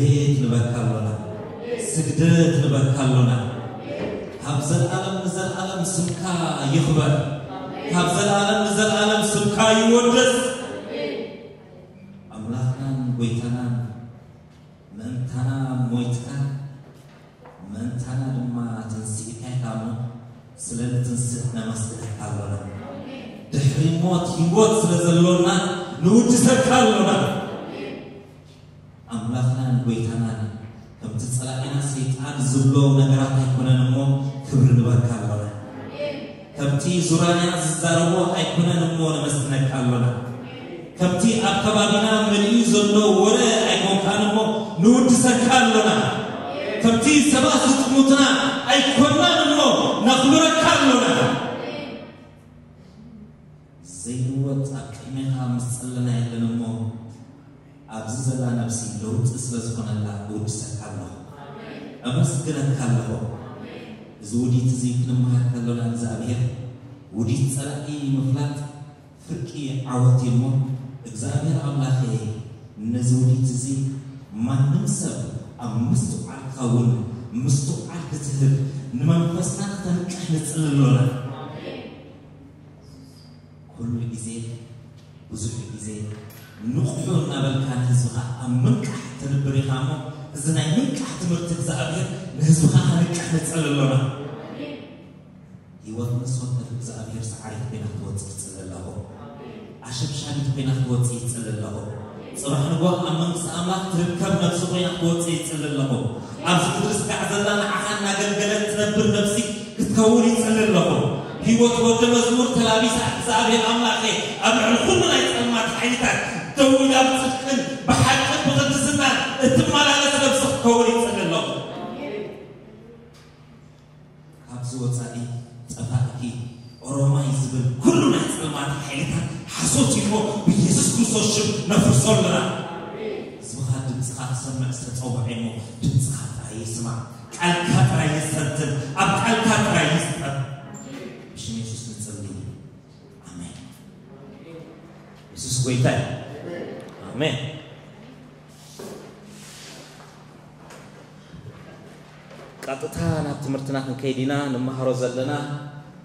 ቤት ንበካ ኣሎና፣ ስግደት ንበካ ኣሎና። ካብ ዘለዓለም ንዘለዓለም ስምካ ይኽበር፣ ካብ ዘለዓለም ንዘለዓለም ስምካ ይወደስ። ኣምላኽናን ጎይታናን፣ ምእንታና ሞይትካ፣ ምእንታና ድማ ተንሲእካ ኢኻ እሞ፣ ስለ ንትንስእ ነመስግነካ ኣሎና። ድሕሪ ሞት ህይወት ስለ ዘሎና ንውድሰካ ኣሎና። ኣምላኽናን ጎይታናን፣ ከምቲ ጸላኢና ሰይጣን ዝብሎ ነገራት ኣይኮነን እሞ፣ ክብሪ ንበካ ኣሎና። ከምቲ ዙራና ዝዛረቦ ኣይኮነን እሞ፣ ነመስግነካ ኣሎና። ከምቲ ኣብ ከባቢና መሊኡ ዘሎ ወረ ኣይኮንካን እሞ፣ ንውድሰካ ኣሎና። ከምቲ ሰባት ዝጥሙትና ኣይኮናን እሞ፣ ነኽብረካ ኣሎና። ዘይንወጽ ኣብ ቅድሜኻ ምስ ጸለና የለን እሞ፣ ኣብዚ ዘላ ነብሲ ለውጢ ስለ ዝኾነላ እውድሰካ ኣለኹ፣ ኣመስግነካ ኣለኹ። እዚ ውዲት እዚ ክንመሃር ከሎና እግዚኣብሔር፣ ውዲት ጸላኢ ምፍላጥ ፍርቂ ዓወት እዩ እሞ፣ እግዚኣብሔር ኣምላኸ፣ ነዚ ውዲት እዚ ማንም ሰብ ኣብ ምስትውዓል ክኸውን፣ ምስትውዓል ክትህብ፣ ንመንፈስና ክተንቅሕ ንጽሊ ኣሎና። ኩሉ ግዜ፣ ብዙሕ ግዜ ንቕሑ እናበልካ ንህዝብኻ ኣብ ምንቃሕ ትንብር ኢኻ እሞ፣ እዚ ናይ ምንቃሕ ትምህርቲ እግዚኣብሔር ንህዝብኻ ከንቅሕ ንጽሊ ኣሎና። ህይወት ነፍሲ ወከፍ እግዚኣብሔር ሰዓሪት ኮይና ክትወጽእ ይጽሊ ኣለኹ። ኣሸብሻቢት ኮይና ክትወጽእ ይጽሊ ኣለኹ። ጽባሕ ንግሆ ኣብ መንግስቲ ኣምላኽ ትርከብ ነፍሲ ኮይና ክትወጽእ ይጽሊ ኣለኹ። ኣብዚ ምድሪ ስጋዕ ዘላ ንዓኻ እናገልገለት ትነብር ነፍሲ ክትከውን ይጽሊ ኣለኹ። ህይወት ወዲ መዝሙር ተላቢሳ እግዚኣብሔር ኣምላኸ ኣብ ልዕሊ ኩሉ ናይ ጸልማት ሓይልታት ደው ኢላ ብጽድቅን ብሓቅን ብቕድስናን እትመላለስ ነፍሲ ክትከውን ይጽሊ ኣለኹ። ካብዚ ወጻኢ ጠፋእኪ ኦሮማይ ዝብል ኩሉ ናይ ጸልማት ሓይልታት ሓሶት እዩ እሞ ብኢየሱስ ክርስቶስ ሽም ነፍርሶ ኣለና። ህዝብኻ ድምፅኻ ክሰምዕ ዝተጸውዐ እሞ ድምፅኻ ጥራይ ይስማዕ፣ ቃልካ ጥራይ የስተንትን፣ ኣብ ቃልካ ጥራይ ይስጠም። ብሽም የሱስ ንጽሊ። ኣሜን። የሱስ ጎይታ እዩ። ኣሜን። ቀጥታ ናብ ትምህርትና ክንከይድ ኢና። ንመሃሮ ዘለና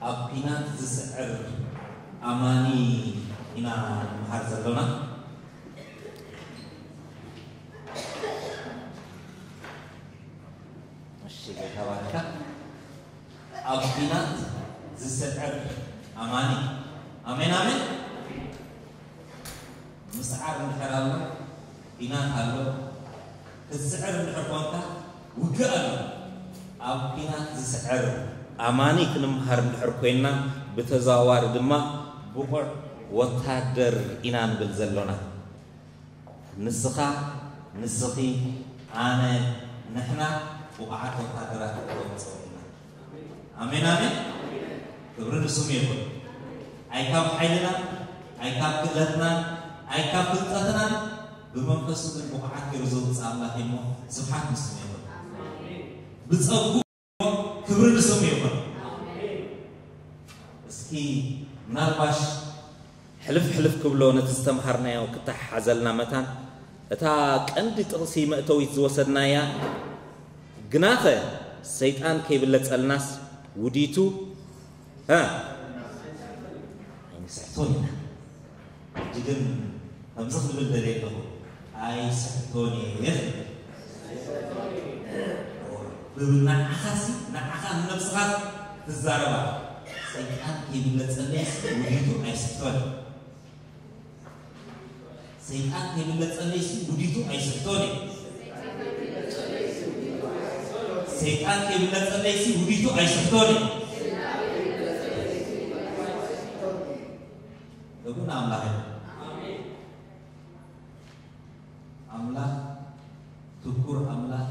ኣብ ኲናት ዝስዕር ኣማኒ ኢና ንመሃር ዘሎና። እሺ፣ ጎይታ ባርካ። ኣብ ኲናት ዝስዕር ኣማኒ። ኣሜን፣ ኣሜን። ምስዓር እንድሕር ኣሎ፣ ኲናት ኣሎ። ክትስዕር እንድሕር ኮንካ፣ ውግእ ኣሎ። ኣብ ኲናት ዝስዕር ኣማኒ ክንምሃር እንድሕር ኮይንና፣ ብተዘዋዋሪ ድማ ብቑዕ ወታደር ኢና ንብል ዘሎና። ንስኻ፣ ንስኺ፣ ኣነ፣ ንሕና ብቑዓት ወታደራት ክንከውን ጸዊዕና። ኣሜን፣ ኣሜን። ክብሪ ንስሙ ይኹን። ኣይ ካብ ሓይልና፣ ኣይ ካብ ክእለትና፣ ኣይ ካብ ፍልጠትና፣ ብመንፈሱ ግን ብቑዓት ገይሩ ዘውፅእ ኣምላኽ እዩ እሞ፣ ስብሓት ንስሙ ይኹን። ብጸጉ ክብሪ ንስሙ ይኹን። እስኪ ምናልባሽ ሕልፍ ሕልፍ ክብሎ ነቲ ዝተምሃርናዮ ክተሓሓዘልና መታን፣ እታ ቀንዲ ጥቕሲ መእተዊት ዝወሰድናያ፣ ግናኸ ሰይጣን ከይብለጸልናስ ውዲቱ፣ እ፣ ኣይንስሕቶን ኢና። ሕጂ ግን ከምዚ ክብል ደልየ ኣለኹ፣ ኣይስሕቶን እየ። ብብል ንዓኻሲ፣ ንዓኻ ንነብስኻ ትዛረባ። ሰይጣን ከይብለጸለይሲ ውዲቱ ኣይስሕቶን። ሰይጣን ከይብለጸለይሲ ውዲቱ ኣይስሕቶን እየ። ሰይጣን ከይብለጸለይሲ ውዲቱ ኣይስሕቶን እየ። ክብሪ ንኣምላኽ ይኹን። ኣምላኽ ትኩር ኣምላኽ፣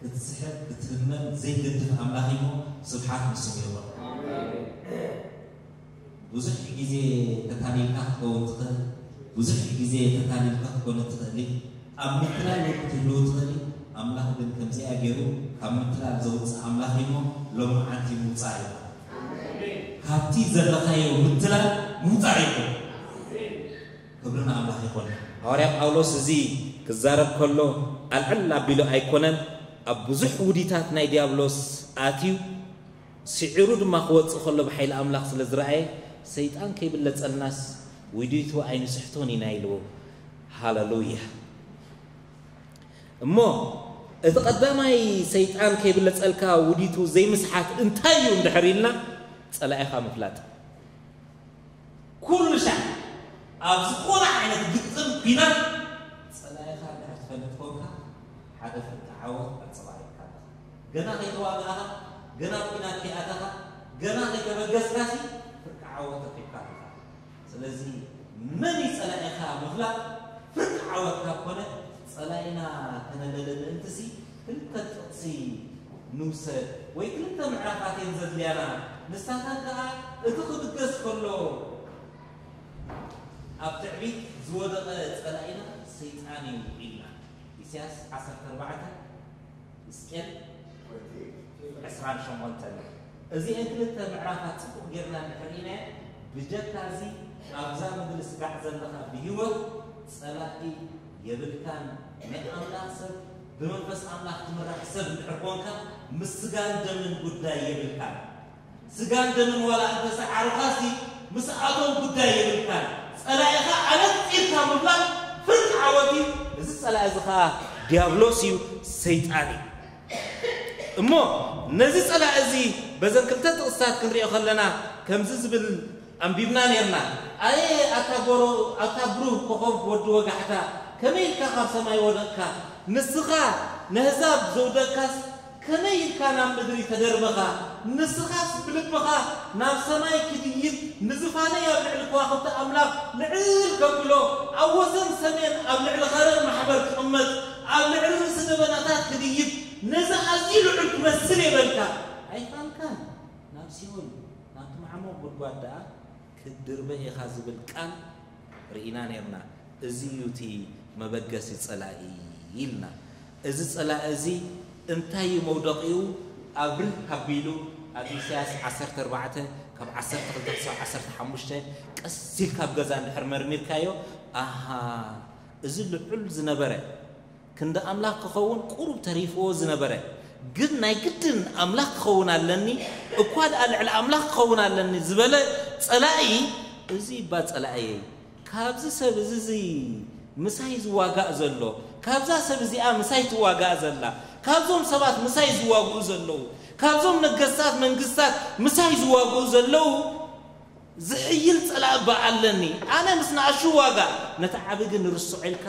ክትስሕት ክትህመል ዘይገድፍ ኣምላኽ እዩ እሞ፣ ስብሓት ንስሙ ይኹን። ብዙሕ ግዜ ተታሊልካ ክትከውን ትኽእል፣ ብዙሕ ግዜ ተታሊልካ ክትኮነ ትኽእል። ኣብ ምትላል እውን ክትህልው ትኽእል። ኣምላኽ ግን ከምዚኣ ገይሩ ካብ ምትላል ዘውፅእ ኣምላኽ እዩ እሞ፣ ሎሚ መዓልቲ ምውፃእ እዩ። ካብቲ ዘለኻዮ ምትላል ምውፃእ እዩ። ክብሪ ንኣምላኽ ይኹን። ሃዋርያ ጳውሎስ እዚ ክዛረብ ከሎ ኣልዕል ኣቢሉ ኣይኮነን፣ ኣብ ብዙሕ ውዲታት ናይ ዲያብሎስ ኣትዩ፣ ስዒሩ ድማ ክወጽእ ከሎ ብሓይሊ ኣምላኽ ስለ ዝረኣየ፣ ሰይጣን ከይብለጸልናስ ውዲቱ ኣይንስሕቶን ኢና ኢልዎ። ሃለሉያ። እሞ እቲ ቀዳማይ ሰይጣን ከይብለጸልካ ውዲቱ ዘይምስሓት እንታይ እዩ እንድሕር ኢልና፣ ጸላኢኻ ምፍላጥ። ኩሉ ሻዕ ኣብ ዝኾነ ዓይነት ግጥም ኲናት ጸላኢኻ እንድሕር ትፈልጥ ኮንካ፣ ሓደ ፍርቂ ዓወት ኣንጸባሪቕካ ኣለኻ። ገና ከይተዋጋእኻ፣ ገና ኣብ ኲናት ከይኣተኻ፣ ገና ከይተበገስካሲ ፍርቂ ዓወት ረኺብካ ኣለኻ። ስለዚ መን እዩ ጸላኢኻ ምፍላጥ ፍርቂ ዓወት ካብ ኮነ፣ ጸላኢና ከነለለ ምእንትሲ ክልተ ጥቕሲ ንውሰድ ወይ ክልተ ምዕራፋት እየን ዘድልያና። ንሳተን ከኣ እቲ ክብገስ ከሎ ኣብ ትዕቢት ዝወደቐ ጸላኢና ሰይጣን እዩ ኢልና። ኢሳያስ ዓሰርተ ኣርባዕተ፣ ሕዝቅኤል ዕስራን ሸሞንተን። እዚአን ክልተ ምዕራፋት ጽቡቕ ጌርና እንድሕር ርኢናዮ፣ ብጀካ እዚ ኣብዛ ምድሪ ስጋዕ ዘለኻ ብህይወት ጸላኢ የብልካን። ናይ ኣምላኽ ሰብ፣ ብመንፈስ ኣምላኽ ትምራሕ ሰብ እንድሕር ኮንካ፣ ምስ ስጋን ደምን ጉዳይ የብልካን። ስጋን ደምን ዋላ እንተሰዓሩኻሲ፣ ምስኣቶም ጉዳይ የብልካን። ጸላኢኻ ኣነጺርካ ምፍላጥ ፍርቂ ዓወት እዩ። እዚ ጸላኢ እዚ ኸኣ ዲያብሎስ እዩ፣ ሰይጣን እዩ። እሞ ነዚ ጸላኢ እዚ በዘን ክልተ ጥቕስታት ክንሪኦ ከለና ከምዚ ዝብል ኣንቢብና ኔርና። ኣየ ኣታ ጎሮ-፣ ኣታ ብሩህ ኮኾብ ወዲ ወጋሕታ፣ ከመይ ኢልካ ካብ ሰማይ ወደቕካ? ንስኻ ነህዛብ ዘውደቅካስ፣ ከመይ ኢልካ ናብ ምድሪ ተደርበኻ? ንስኻስ ብልብኻ ናብ ሰማይ ክድይብ፣ ንዝፋነይ ኣብ ልዕሊ ከዋኽብቲ ኣምላኽ ልዕል ከብሎ፣ ኣብ ወሰን ሰሜን ኣብ ልዕሊ ኸረን ማሕበር ክቕመጥ፣ ኣብ ልዕሊ ርእሲ ደበናታት ክድይብ፣ ነዚ ኣዝዩ ልዑል ክመስል እየ በልካ። ኣይፋልካን። ናብ ሲኦል፣ ናብቲ መዓሙቕ ጉድጓድ ደኣ ክትድርበ ኢኻ ዝብል ቃል ርኢና ኔርና። እዚ እዩ እቲ መበገሲ ጸላኢ ኢልና። እዚ ጸላኢ እዚ እንታይ እዩ መውደቒኡ? ኣብርህ ኣቢሉ ኣብ ኢሳያስ ዓሰርተ ኣርባዕተ ካብ ዓሰርተ ክልተ ክሳብ ዓሰርተ ሓሙሽተ ቀስ ኢልካ ኣብ ገዛ እንድሕር መርሚርካዮ፣ ኣሃ፣ እዚ ልዑል ዝነበረ ክንዲ ኣምላኽ ክኸውን ቁሩብ ተሪፍዎ ዝነበረ፣ ግን ናይ ግድን ኣምላኽ ክኸውን ኣለኒ፣ እኳ ደኣ ልዕሊ ኣምላኽ ክኸውን ኣለኒ ዝበለ ጸላኢ፣ እዚ እባ ጸላእየይ፣ ካብዚ ሰብ እዚ፣ እዚ ምሳይ ዝዋጋእ ዘሎ፣ ካብዛ ሰብ እዚኣ ምሳይ ትዋጋእ ዘላ፣ ካብዞም ሰባት ምሳይ ዝዋግኡ ዘለዉ፣ ካብዞም ነገስታት መንግስታት ምሳይ ዝዋግኡ ዘለዉ፣ ዝሕይል ጸላእ እባ ኣለኒ። ኣነ ምስ ንኣሽቱ ዋጋ ነቲ ዓቢ ግን ርስዖ ኢልካ፣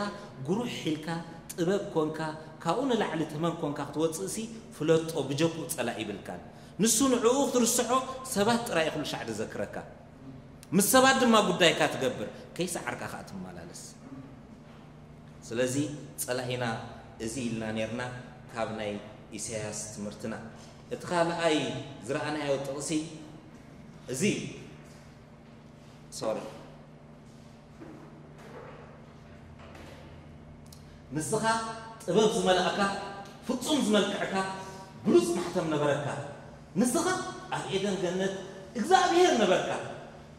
ጉሩሕ ኢልካ፣ ጥበብ ኮንካ፣ ካብኡ ንላዕሊ ተመን ኮንካ ክትወጽእሲ ፍለጦ፣ ብጀክኡ ጸላእ ይብልካን። ንሱ ንዕኡ ክትርስዖ ሰባት ጥራይ ኩሉ ሻዕ ዝዘክረካ። ምስ ሰባት ድማ ጉዳይካ ትገብር፣ ከይሰዓርካ ከኣ ትመላለስ። ስለዚ ጸላኢና እዚ ኢልና ኔርና ካብ ናይ ኢሳያስ ትምህርትና። እቲ ካልኣይ ዝረኣናዮ ጥቕሲ እዚ፣ ሶሪ፣ ንስኻ ጥበብ ዝመልኣካ፣ ፍጹም ዝመልክዕካ፣ ብሉጽ ማሕተም ነበረካ። ንስኻ ኣብ ኤደን ገነት እግዚኣብሔር ነበርካ።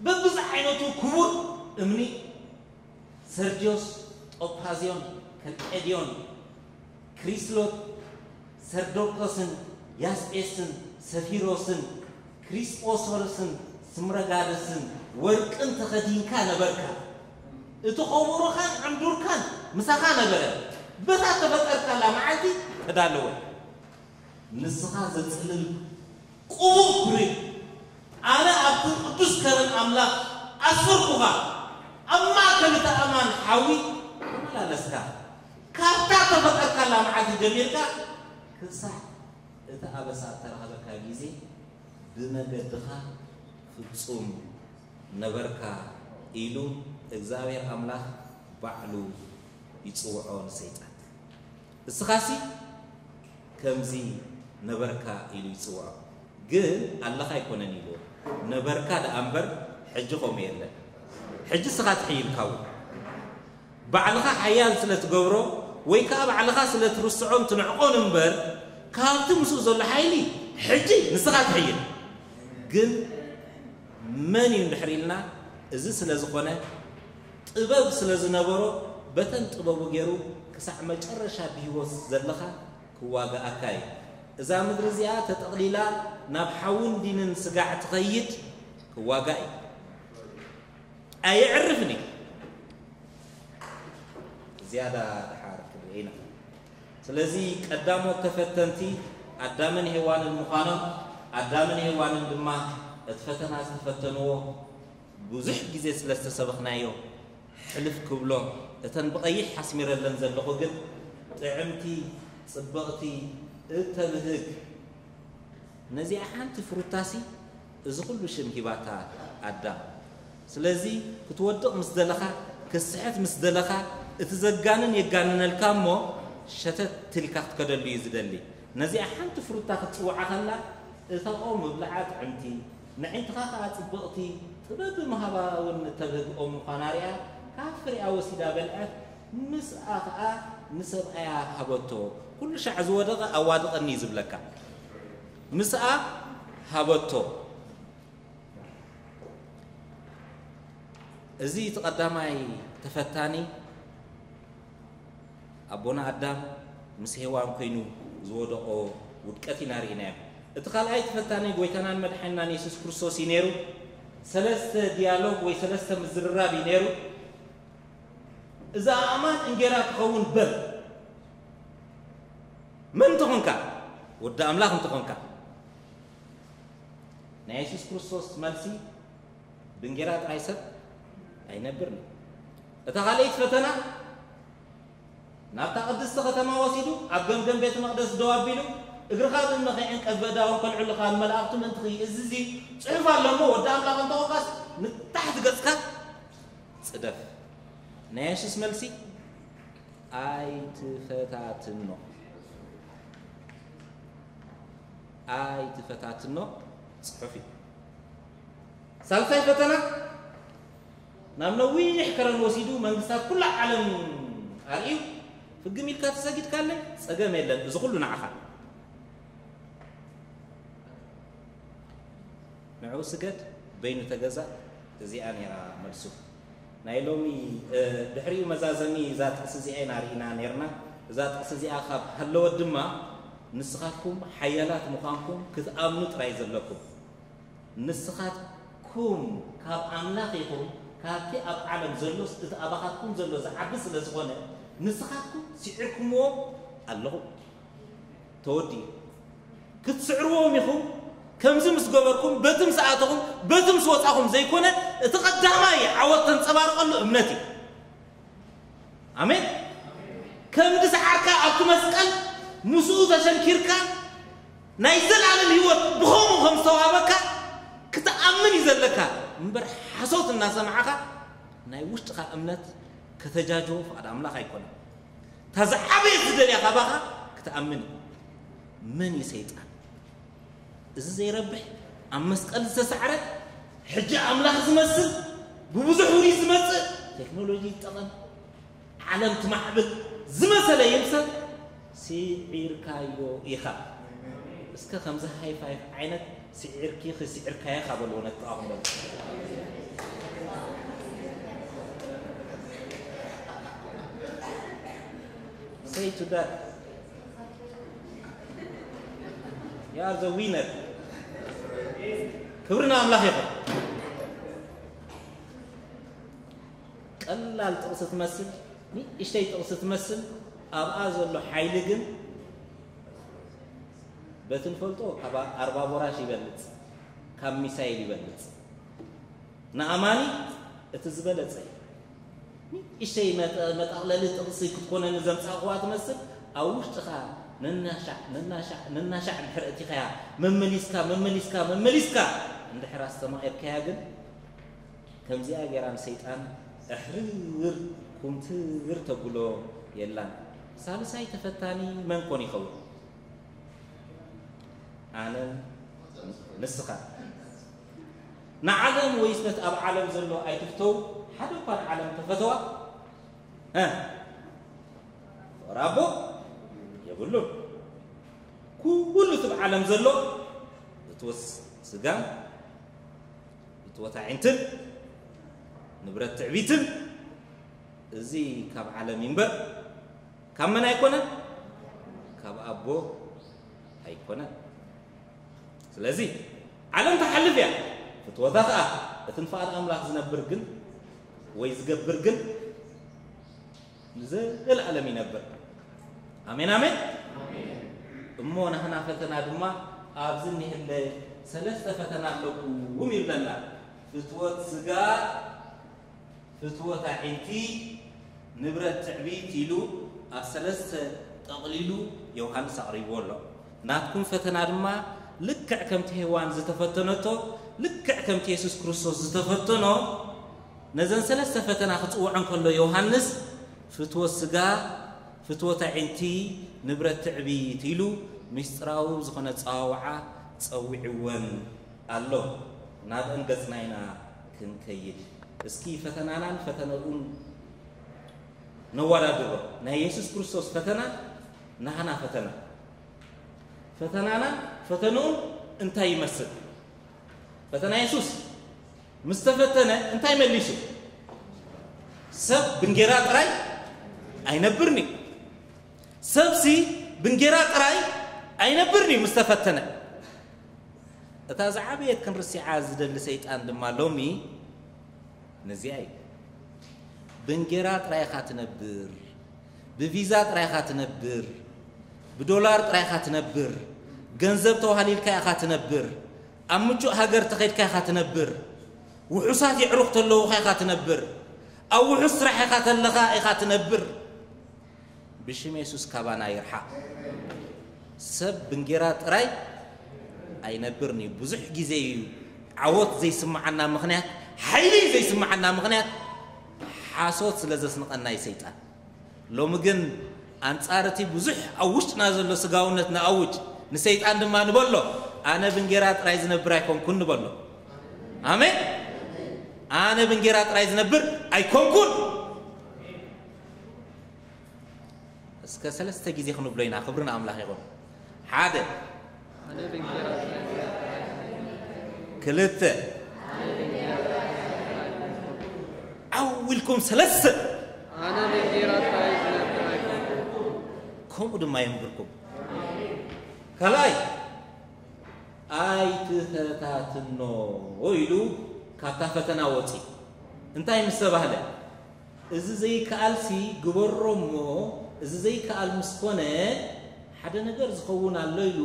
በብዝዓይነቱ ክቡር እምኒ፣ ሰርድዮስ፣ ጦጳዝዮን፣ ከልቄድዮን፣ ክሪስሎት፣ ሰርዶኮስን፣ ያስጴስን፣ ሰፊሮስን፣ ክሪስጶሶስን፣ ስምረጋደስን፣ ወርቅን ተኸዲንካ ነበርካ። እቲ ኸቡርኻን ዕንዱርካን ምሳኻ ነበረ። በታ ተፈጠርካላ መዓልቲ ተዳለወ። ንስኻ ዘጽልል ቅቡእ ኩሪ፣ ኣነ ኣብቲ ቅዱስ ከረን ኣምላኽ ኣሰርኩኻ፣ ኣብ ማእከል እቲ ኣማን ሓዊ ተመላለስካ። ካብታ ተፈጠርካላ መዓልቲ ጀሚርካ ክሳዕ እቲ ኣበሳ እተረኸበካ ግዜ ብመገድኻ ፍጹም ነበርካ ኢሉ እግዚኣብሔር ኣምላኽ ባዕሉ ይጽውዖ ንሰይጣን። እስኻሲ ከምዚ ነበርካ ኢሉ ይጽውዖ። ግን ኣለኻ ኣይኮነን ኢልዎ። ነበርካ ደኣ እምበር ሕጂ ከምኡ የለን። ሕጂ እስኻ ትሕይልካ እውን። ባዕልኻ ሓያል ስለ ትገብሮ ወይ ከኣ ባዕልኻ ስለ ትርስዖን ትንዕቆን እምበር፣ ካብቲ ምስኡ ዘሎ ሓይሊ ሕጂ ንስኻ ትሕይል። ግን መን እዩ እንድሕር ኢልና፣ እዚ ስለ ዝኾነ ጥበብ ስለ ዝነበሮ በተን ጥበቡ ገይሩ ክሳዕ መጨረሻ ብህይወት ዘለኻ ክዋጋኣካ እዩ። እዛ ምድሪ እዚኣ ተጠቕሊላ ናብ ሓውን ዲንን ስጋዕ ትኸይድ ክዋጋእ እዩ። ኣየዕርፍን እዩ። ዝያዳ ድሓር ክንርኢ ኢና። ስለዚ ቀዳሞት ተፈተንቲ ኣዳምን ሄዋንን ምዃኖም፣ ኣዳምን ሄዋንን ድማ እቲ ፈተና ዝተፈተንዎ ብዙሕ ግዜ ስለ ዝተሰበኽናዮ ሕልፍ ክብሎ፣ እተን ብቐይሕ ሓስሚረለን ዘለኹ ግን ጥዕምቲ፣ ጽብቕቲ፣ እተብህግ ነዚኣ ሓንቲ ፍሩታሲ እዚ ኩሉ ሽም ሂባታ ኣዳም። ስለዚ ክትወድቕ ምስ ደለኻ፣ ክትስሕት ምስ ደለኻ፣ እቲ ዘጋንን የጋንነልካ እሞ ሸተት ትልካ ክትከደሉ እዩ ዝደሊ። ነዚኣ ሓንቲ ፍሩታ ክትጽውዓ ከላ እታ ኦም ምብልዓ ጥዕምቲ፣ ንዕንትኻ ኸኣ ጽብቕቲ፣ ጥበብ ብምሃባ እውን እተብህግ ኦም ምዃና ሪኣ፣ ካብ ፍሬኣ ወሲዳ በልዐት፣ ምስኣ ኸኣ ንሰብኣያ ሃበቶ። ኩሉ ሻዕ ዝወደቐ ኣዋድቐኒ እዩ ዝብለካ። ምስኣ ሃበቶ። እዚ እቲ ቀዳማይ ተፈታኒ ኣቦና ኣዳም ምስ ሄዋን ኮይኑ ዝወደቖ ውድቀት ኢና ርኢናዮ። እቲ ካልኣይ ተፈታኒ ጎይታናን መድሓኒናን የሱስ ክርስቶስ እዩ ነይሩ። ሰለስተ ዲያሎግ ወይ ሰለስተ ምዝርራብ እዩ ነይሩ። እዛ ኣእማን እንጌራ ክኸውን በል። መን እንተኾንካ፣ ወዲ ኣምላኽ እንተኾንካ። ናይ የሱስ ክርስቶስ መልሲ፣ ብእንጌራ ጥራይ ሰብ ኣይነብርን። እታ ካልኣይቲ ፈተና፣ ናብታ ቅድስቲ ከተማ ወሲዱ ኣብ ገምገም ቤተ መቕደስ ደው ኣቢሉ፣ እግርኻ ብእምነ ከይዕንቀፍ በእዳዎም ከልዕሉኻ ንመላእኽቱ ምእንቲ ክይእዝዝ እዩ። ጽሑፍ ኣሎ እሞ፣ ወዲ ኣምላኽ እንተኾንካስ ንታሕቲ ገጽካ ጽደፍ። ናይ የሱስ መልሲ፣ ኣይትፈታትኖ። ኣይትፈታትኖ ጽሑፍ እዩ። ሳልሳይ ፈተና፣ ናብ ነዊሕ ከረን ወሲዱ መንግስታት ኩላ ዓለም ኣርእዩ፣ ፍግም ኢልካ ተሰጊድካለይ ጸገም የለን፣ እዚ ኩሉ ንዓኻ። ንዕኡ ስገድ፣ በይኑ ተገዛእ፣ እዚኣ ነይራ መልሱ። ናይ ሎሚ፣ እ፣ ድሕሪኡ መዛዘሚ እዛ ጥቕሲ እዚኣ ኢና ርኢና ነይርና። እዛ ጥቕሲ እዚኣ ካብ ሃለወት ድማ፣ ንስኻትኩም ሓያላት ምዃንኩም ክትኣምኑ ጥራይ ዘለኩም። ንስኻትኩም ካብ ኣምላኽ ኢኹም፣ ካብቲ ኣብ ዓለም ዘሎስ እቲ ኣባኻትኩም ዘሎ ዝዓቢ ስለ ዝኾነ፣ ንስኻትኩም ስዒርኩምዎ ኣለኹም። ተወዲኡ። ክትስዕርዎም ኢኹም፣ ከምዚ ምስ ገበርኩም፣ በቲ ምስ ኣተኹም፣ በቲ ምስ ወጻኹም ዘይኮነ፣ እቲ ቀዳማይ ዓወት ተንጸባርቐሉ እምነት እዩ። ኣሜን። ከም ዝሰዓርካ ኣብቲ መስቀል ምስኡ ተሸንኪርካ ናይ ዘላለም ህይወት ብኸምኡ ከም ዝተዋህበካ ክትኣምን እዩ ዘለካ እምበር፣ ሓሶት እናሰማዕኻ ናይ ውሽጥኻ እምነት ከተጃጅቦ ፍቓድ ኣምላኽ ኣይኮነን። እታ ዝዓበየት ዝደልያ ካባኻ ክትኣምን እዩ። መን እዩ ሰይጣን? እዚ ዘይረብሕ፣ ኣብ መስቀል ዝተሳዕረ፣ ሕጂ ኣምላኽ ዝመስል፣ ብብዙሕ ውሪ ዝመጽእ፣ ቴክኖሎጂ ይጠቐም፣ ዓለም ትማዕብል ዝመሰለ ይምሰል፣ ስዒርካዮ ኢኻ። እስከ ከምዚ ሃይ ፋይፍ ዓይነት ስዒርኪ ስዒርካዮ ካብ በልዎ ነጥቃኹም በሉ። Say to that, you are the winner. ክብሪ ንኣምላኽ ይኹን። ቀላል ጥቕሲ ትመስል፣ ንእሽተይ ጥቕሲ ትመስል፣ ኣብኣ ዘሎ ሓይሊ ግን በቲ ንፈልጦ ካብ ኣርባ ቦራሽ ይበልጽ፣ ካብ ሚሳይል ይበልጽ። ንኣማኒ እቲ ዝበለጸ እዩ። ንእሽተይ መጠ-፣ መጠቕለሊ ጥቕሲ ክትኮነኒ ዘምጻእኩዋ ትመስል፣ ኣብ ውሽጥኻ ነናሻዕ፣ ነናሻዕ፣ ነናሻዕ እንድሕር እቲኻያ፣ መመሊስካ፣ መመሊስካ፣ መመሊስካ እንድሕር ኣስተማቒርካያ ግን፣ ከምዚኣ ገይራ ንሰይጣን እሕርር ኩምትር ተብሎ የላን። ሳልሳይ ተፈታኒ መን ኮን ይኸውን? ኣነ፣ ንስኻ። ንዓለም ወይስ ነቲ ኣብ ዓለም ዘሎ ኣይትፍተው፣ ሓደ እኳ ንዓለም ተፈተዋ፣ እ፣ ፍቕሪ ኣቦ የብሉን። ኩሉ እቲ ኣብ ዓለም ዘሎ፣ እትወስ ስጋን፣ እትወት ኣዒንትን፣ ንብረት ትዕቢትን፣ እዚ ካብ ዓለም እዩ እምበር፣ ካብ መን ኣይኮነን? ካብ ኣቦ ኣይኮነን። ስለዚ ዓለም ትሓልፍ እያ፣ ፍትወታ ከኣ። እቲ ንፍቓድ ኣምላኽ ዝነብር ግን ወይ ዝገብር ግን ንዘለኣለም ይነብር። ኣሜን፣ ኣሜን። እሞ ናህና ፈተና ድማ ኣብዚ እኒሀለ ሰለስተ ፈተና ኣለኩም ይብለና። ፍትወት ስጋ፣ ፍትወት ኣዒንቲ፣ ንብረት ትዕቢት ኢሉ ኣብ ሰለስተ ጠቕሊሉ ዮሃንስ ኣቕሪብዎ ኣሎ። ናትኩም ፈተና ድማ ልክዕ ከምቲ ሄዋን ዝተፈተነቶ፣ ልክዕ ከምቲ የሱስ ክርስቶስ ዝተፈተኖ፣ ነዘን ሰለስተ ፈተና ክጽውዖ እንከሎ ዮሃንስ ፍትወት ስጋ፣ ፍትወት ኣዒንቲ፣ ንብረት ትዕቢት ኢሉ ምስጢራዊ ዝኾነ ጸዋውዓ ጸዊዕወን ኣሎ። ናብአን ገጽና ኢና ክንከይድ። እስኪ ፈተናናን ፈተነኡን ነወዳድሮ። ናይ የሱስ ክርስቶስ ፈተና ናህና ፈተና። ፈተናናን ፈተነኡን እንታይ ይመስል? ፈተና የሱስ ምስ ተፈተነ እንታይ መሊሱ? ሰብ ብንጌራ ጥራይ ኣይነብርኒ። ሰብሲ ብንጌራ ጥራይ ኣይነብርኒ ምስ ተፈተነ። እታ ዝዓበየት ክንርስዓ ዝደሊ ሰይጣን ድማ ሎሚ ነዚኣ እዩ። ብንጌራ ጥራይ ኢኻ ትነብር፣ ብቪዛ ጥራይ ኢኻ ትነብር፣ ብዶላር ጥራይ ኢኻ ትነብር፣ ገንዘብ ተዋሃሊልካ ኢኻ ትነብር፣ ኣብ ምቹእ ሃገር ተኸድካ ኢኻ ትነብር፣ ውሑሳት የዕሩኽ ተለዉኻ ኢኻ ትነብር፣ ኣብ ውሑስ ስራሕ ኢኻ ተለኻ ኢኻ ትነብር። ብሽም የሱስ ካባና ይርሓቕ። ሰብ ብንጌራ ጥራይ ኣይነብርን እዩ። ብዙሕ ግዜ እዩ ዓወት ዘይስምዓና ምኽንያት፣ ሓይሊ ዘይስምዓና ምኽንያት ሓሶት ስለ ዘስንቐና እዩ ሰይጣን። ሎሚ ግን ኣንጻር እቲ ብዙሕ ኣብ ውሽጥና ዘሎ ስጋውነት ንኣውጅ፣ ንሰይጣን ድማ ንበሎ፣ ኣነ ብንጌራ ጥራይ ዝነብር ኣይኮንኩን ንበሎ። ኣሜን። ኣነ ብንጌራ ጥራይ ዝነብር ኣይኮንኩን። እስከ ሰለስተ ግዜ ክንብሎ ኢና። ክብሪ ንኣምላኽ ይኹን። ሓደ። ኣነ ብንጌራ ጥራይ ዝነብር ኣይኮንኩን። ክልተ። ኣነ ብንጌራ ጥራይ ዝነብር ኣይኮንኩን። ዓው ኢልኩም ሰለስተ። ኣነ ብንጌራ ጥራይ ዝነብር ኣይኮንኩን። ከምኡ ድማ የንብርኩም። ካልኣይ፣ ኣይትፈታትኖ ኢሉ ካብታ ፈተና ወፂ። እንታይ ምስ ተባህለ? እዚ ዘይከኣልሲ ግበሮ እሞ፣ እዚ ዘይከኣል ምስ ኮነ፣ ሓደ ነገር ዝኸውን ኣሎ ኢሉ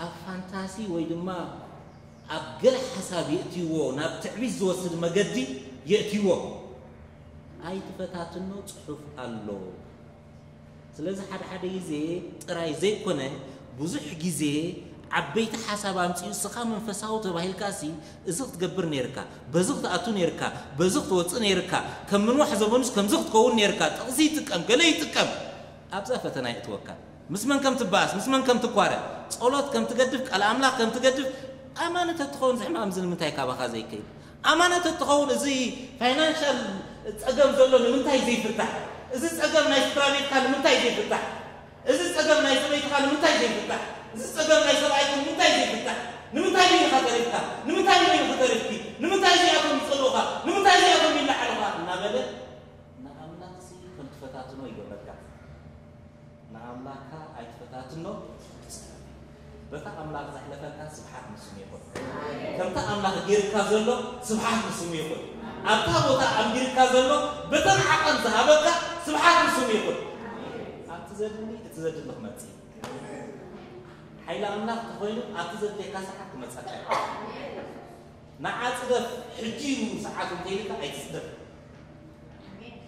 ኣብ ፋንታሲ ወይ ድማ ኣብ ገለ ሓሳብ የእትይዎ፣ ናብ ትዕቢት ዝወስድ መገዲ የእትይዎ። ኣይትፈታትኖ ጽሑፍ ኣሎ። ስለዚ ሓደ ሓደ ግዜ ጥራይ ዘይኮነ፣ ብዙሕ ግዜ ዓበይቲ ሓሳብ ኣምጺኡ፣ እስኻ መንፈሳዊ ተባሂልካሲ፣ እዚ ክትገብር ነይርካ፣ በዚ ክትኣቱ ነይርካ፣ በዚ ክትወጽእ ነይርካ፣ ከም ምንዋሕ ዘበኑስ ከምዚ ክትከውን ነይርካ፣ ጥቕሲ ይጥቀም፣ ገለ ይጥቀም፣ ኣብዛ ፈተና የእትወካ። ምስ መን ከም ትበኣስ፣ ምስ መን ከም ትኳረ፣ ጸሎት ከም ትገድፍ፣ ቃል ኣምላኽ ከም ትገድፍ፣ ኣማነ ተትኸውን እዚ ሕማም እዚ ንምንታይ ካባኻ ዘይከይድ? ኣማነ ተትኸውን እዚ ፋይናንሻል ጸገም ዘሎ ንምንታይ ዘይፍታሕ? እዚ ጸገም ናይ ስድራ ቤትካ ንምንታይ ዘይፍታሕ? እዚ ጸገም ናይ ሰበይትኻ ንምንታይ ዘይፍታሕ? እዚ ጸገም ናይ ሰብኣይኩም ንምንታይ ዘይፍታሕ? ንምንታይ በይንኻ ተሪፍካ? ንምንታይ በይንኺ ተሪፍኪ? ንምንታይ እዚኣቶም ይጸልኡኻ? ንምንታይ እዚኣቶም ይለዓሉኻ? እናበለ ንኣምላኽሲ ከም ትፈታትኖ ይገብረካ። ንኣምላኽካ ኣይትፈታትኖ። በታ ኣምላኽ ዘሕለፈካ ስብሓት ንስሙ ይኹን። ከምታ ኣምላኽ ጌርካ ዘሎ ስብሓት ንስሙ ይኹን። ኣብታ ቦታ ኣንቢርካ ዘሎ በተን ዓቐን ዝሃበካ ስብሓት ንስሙ ይኹን። ኣብቲ ዘድሊ፣ እቲ ዘድሊ ክመጽእ እዩ። ሓይሊ ኣምላኽ ተኾይኑ ኣብቲ ዘድልየካ ሰዓት ክመጸካ እዩ። ንዓ ጽደፍ፣ ሕጂ እዩ ሰዓቱ እንተይልካ ኣይትጽደፍ።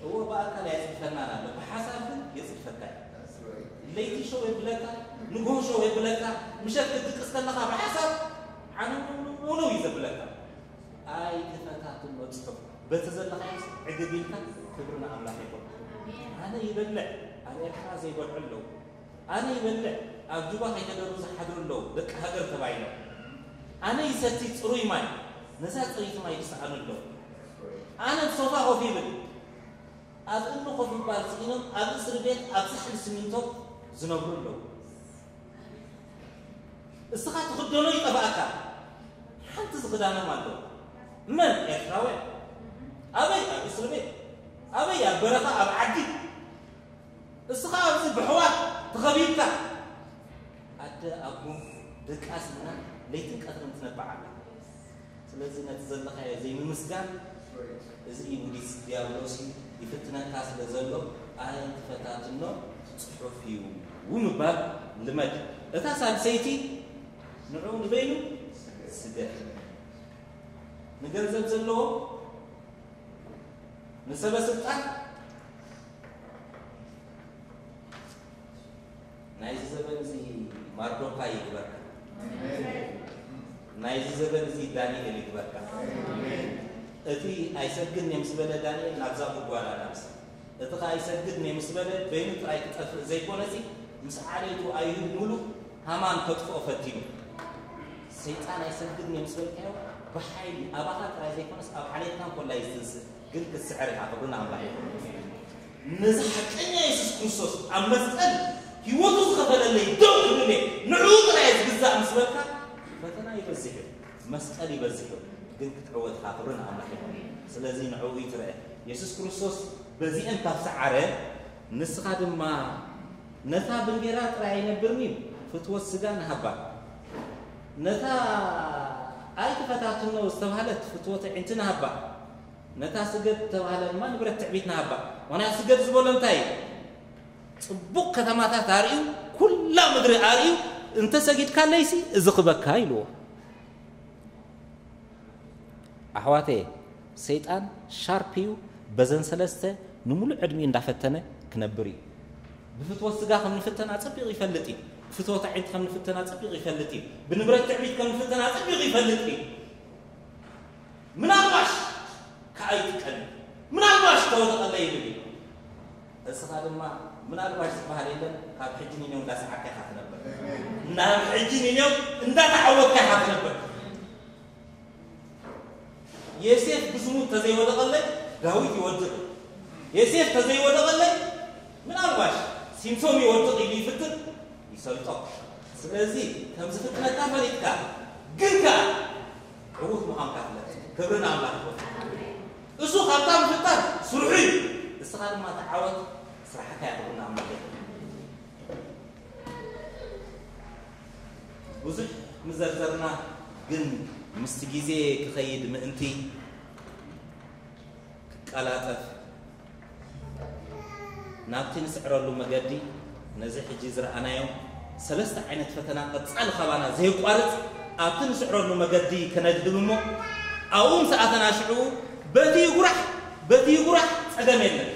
እዎ ብኣካል ኣየጽድፈናን ኣሎ፣ ብሓሳብ ግን የጽድፈካ እዩ። ለይቲ ሸው የብለካ፣ ንግሆ ሸው የብለካ፣ ምሸት ክትድቅስ ከለኻ ብሓሳብ ዓነውነውነው እዩ ዘብለካ። ኣይትፈታትኖ ጽሑፍ። በቲ ዘለኻዮ ዕግብ ኢልካ ክብሪ ንኣምላኽ ይኹን። ኣነ ይበልዕ፣ ኣብ ኤርትራ ዘይበልዑ ኣለዉ። ኣነ ይበልዕ፣ ኣብ ጁባ ከይተደሩ ዝሓድሩ ኣለዉ፣ ደቂ ሃገር ተባሂሎም። ኣነ ይሰቲ ጽሩይ ማይ፣ ነዛ ጽርይቲ ማይ ዝሰኣኑ ኣለዉ። ኣነ ሶፋ ኮፍ ይብል፣ ኣብ እምኒ ኮፍ ምባል ስኢኖም ኣብ እስሪ ቤት ኣብ ሳሕሊ ሲሚንቶ ዝነብሩ ኣለዉ። እስኻ ትኽደኖ ይጠፍኣካ፣ ሓንቲ ዝኽዳኖም ኣለዉ። መን? ኤርትራውያን። ኣበይ? ኣብ እስሪ ቤት። ኣበይ? ኣብ በረኻ፣ ኣብ ዓዲ። እስኻ ኣብዚ ብሕዋት ተኸቢብካ፣ ኣደ ኣቦ ደቃስ ኢልና ለይትን ቀትርን ትነብዕ ኣላ። ስለዚ ነቲ ዘለኻዮ ዘይምምስጋን፣ እዚ ውዲት ዲያብሎስ እዩ፣ ይፍትነካ ስለ ዘሎ ኣይትፈታትኖ፣ ጽሑፍ እዩ ምባል ልመድ። እታ ሳልሰይቲ፣ ንዑ ንበይኑ ስገድ። ንገንዘብ ዘለዎ፣ ንሰበ ስልጣን፣ ናይዚ ዘበን እዚ ማርዶካይ ይግበርካ። ናይዚ ዘበን እዚ ዳንኤል ይግበርካ። እቲ ኣይሰግድን እየ ምስ በለ ዳንኤል ናብዛ ጉድጓድ ኣናብስ። እቲ ኸኣ ኣይሰግድን እየ ምስ በለ በይኑ ጥራይ ክጠፍእ ዘይኮነሲ ምስ ዓሌቱ ኣይሁድ ሙሉእ ሃማን ከጥፍኦ ፈቲኑ። ሰይጣን ኣይሰግድን እየ ምስ በልካዮ ብሓይሊ ኣባኻ ጥራይ ዘይኮነስ ኣብ ዓሌትካ እንኮላ እዩ ዝትንስእ። ግን ክትስዕር ኢኻ። ክብሪ ንኣምላኽ ይኹን። ነዚ ሓቀኛ የሱስ ክርስቶስ ኣብ መስቀል ህይወቱ ዝኸፈለለይ ደው ክብል እየ፣ ንዕኡ ጥራይ እየ ዝግዛእ ምስ በልካ፣ ፈተና ይበዝሕ እዩ፣ መስቀል ይበዝሕ እዩ፣ ግን ክትዕወት ኢኻ። ክብሪ ንኣምላኽ ይኹን። ስለዚ ንዕኡ ይትረአ። የሱስ ክርስቶስ በዚአን ካብ ሰዓረ፣ ንስኻ ድማ ነታ ብእንጌራ ጥራይ ኣይነብርን እዩ፣ ፍትወት ስጋ ንሃባ። ነታ ኣይትፈታትኖ ዝተባህለት ፍትወት ኣዒንቲ ንሃባ። ነታ ስገድ ዝተባህለ ድማ ንብረት ትዕቢት ንሃባ። ምኽንያቱ ስገድ ዝበሎ እንታይ እዩ? ጽቡቕ ከተማታት ኣርእዩ፣ ኩላ ምድሪ ኣርእዩ፣ "እንተ ሰጊድካለይሲ እዚ ክበካ" ኢልዎ። ኣሕዋተየ፣ ሰይጣን ሻርፕ እዩ። በዘን ሰለስተ ንሙሉእ ዕድሚኡ እንዳፈተነ ክነብር እዩ። ብፍትወት ስጋ ከም ንፍተን ኣጸቢቑ ይፈልጥ እዩ። ብፍትወት ኣዒንቲ ከም ንፍተን ኣጸቢቑ ይፈልጥ እዩ። ብንብረት ትዕቢት ከም ንፍተን ኣጸቢቑ ይፈልጥ እዩ። ምናልባሽ ከኣ ይጥቀም፣ ምናልባሽ ተወደቐለይ ይብል እዩ። እስኻ ድማ ምናልባሽ ዝበሃል የለን፣ ካብ ሕጂ ንኔው እንዳሰዓርካ ኢኻ ትነብር። ናብ ሕጂ ንኔው እንዳተዓወትካ ኢኻ ትነብር። ዮሴፍ ብዝሙት ተዘይወደቐለይ ዳዊት ይወድቕ። ዮሴፍ ተዘይወደቐለይ ምናልባሽ ሲምሶም ይወድቕ ኢሉ ይፍትን፣ ይሰልጦ። ስለዚ ከም ዝፍትነካ ፈሊጥካ፣ ግን ከኣ ዕዉት ምዃንካ ፍለጥ። ክብሪ ንኣምላኽ ይኹን። እሱ ካብታ ምፍታን ስርሑ እዩ። እስኻ ድማ ተዓወት፣ ስራሕካ እያ። ክብሪ ንኣምላኽ ይኹን። ብዙሕ ምዘርዘርና፣ ግን ምስቲ ግዜ ክኸይድ ምእንቲ ክቀላጠፍ፣ ናብቲ ንስዕረሉ መገዲ፣ ነዚ ሕጂ ዝረኣናዮ ሰለስተ ዓይነት ፈተና ቀጻሊ ካባና ዘየቋርጽ ኣብቲ ንስዕረሉ መገዲ ከነድህብ እሞ፣ ኣብኡ ምስ ኣተና ሽዑ በቲ ይጉራሕ፣ በቲ ይጉራሕ ጸገም የለን።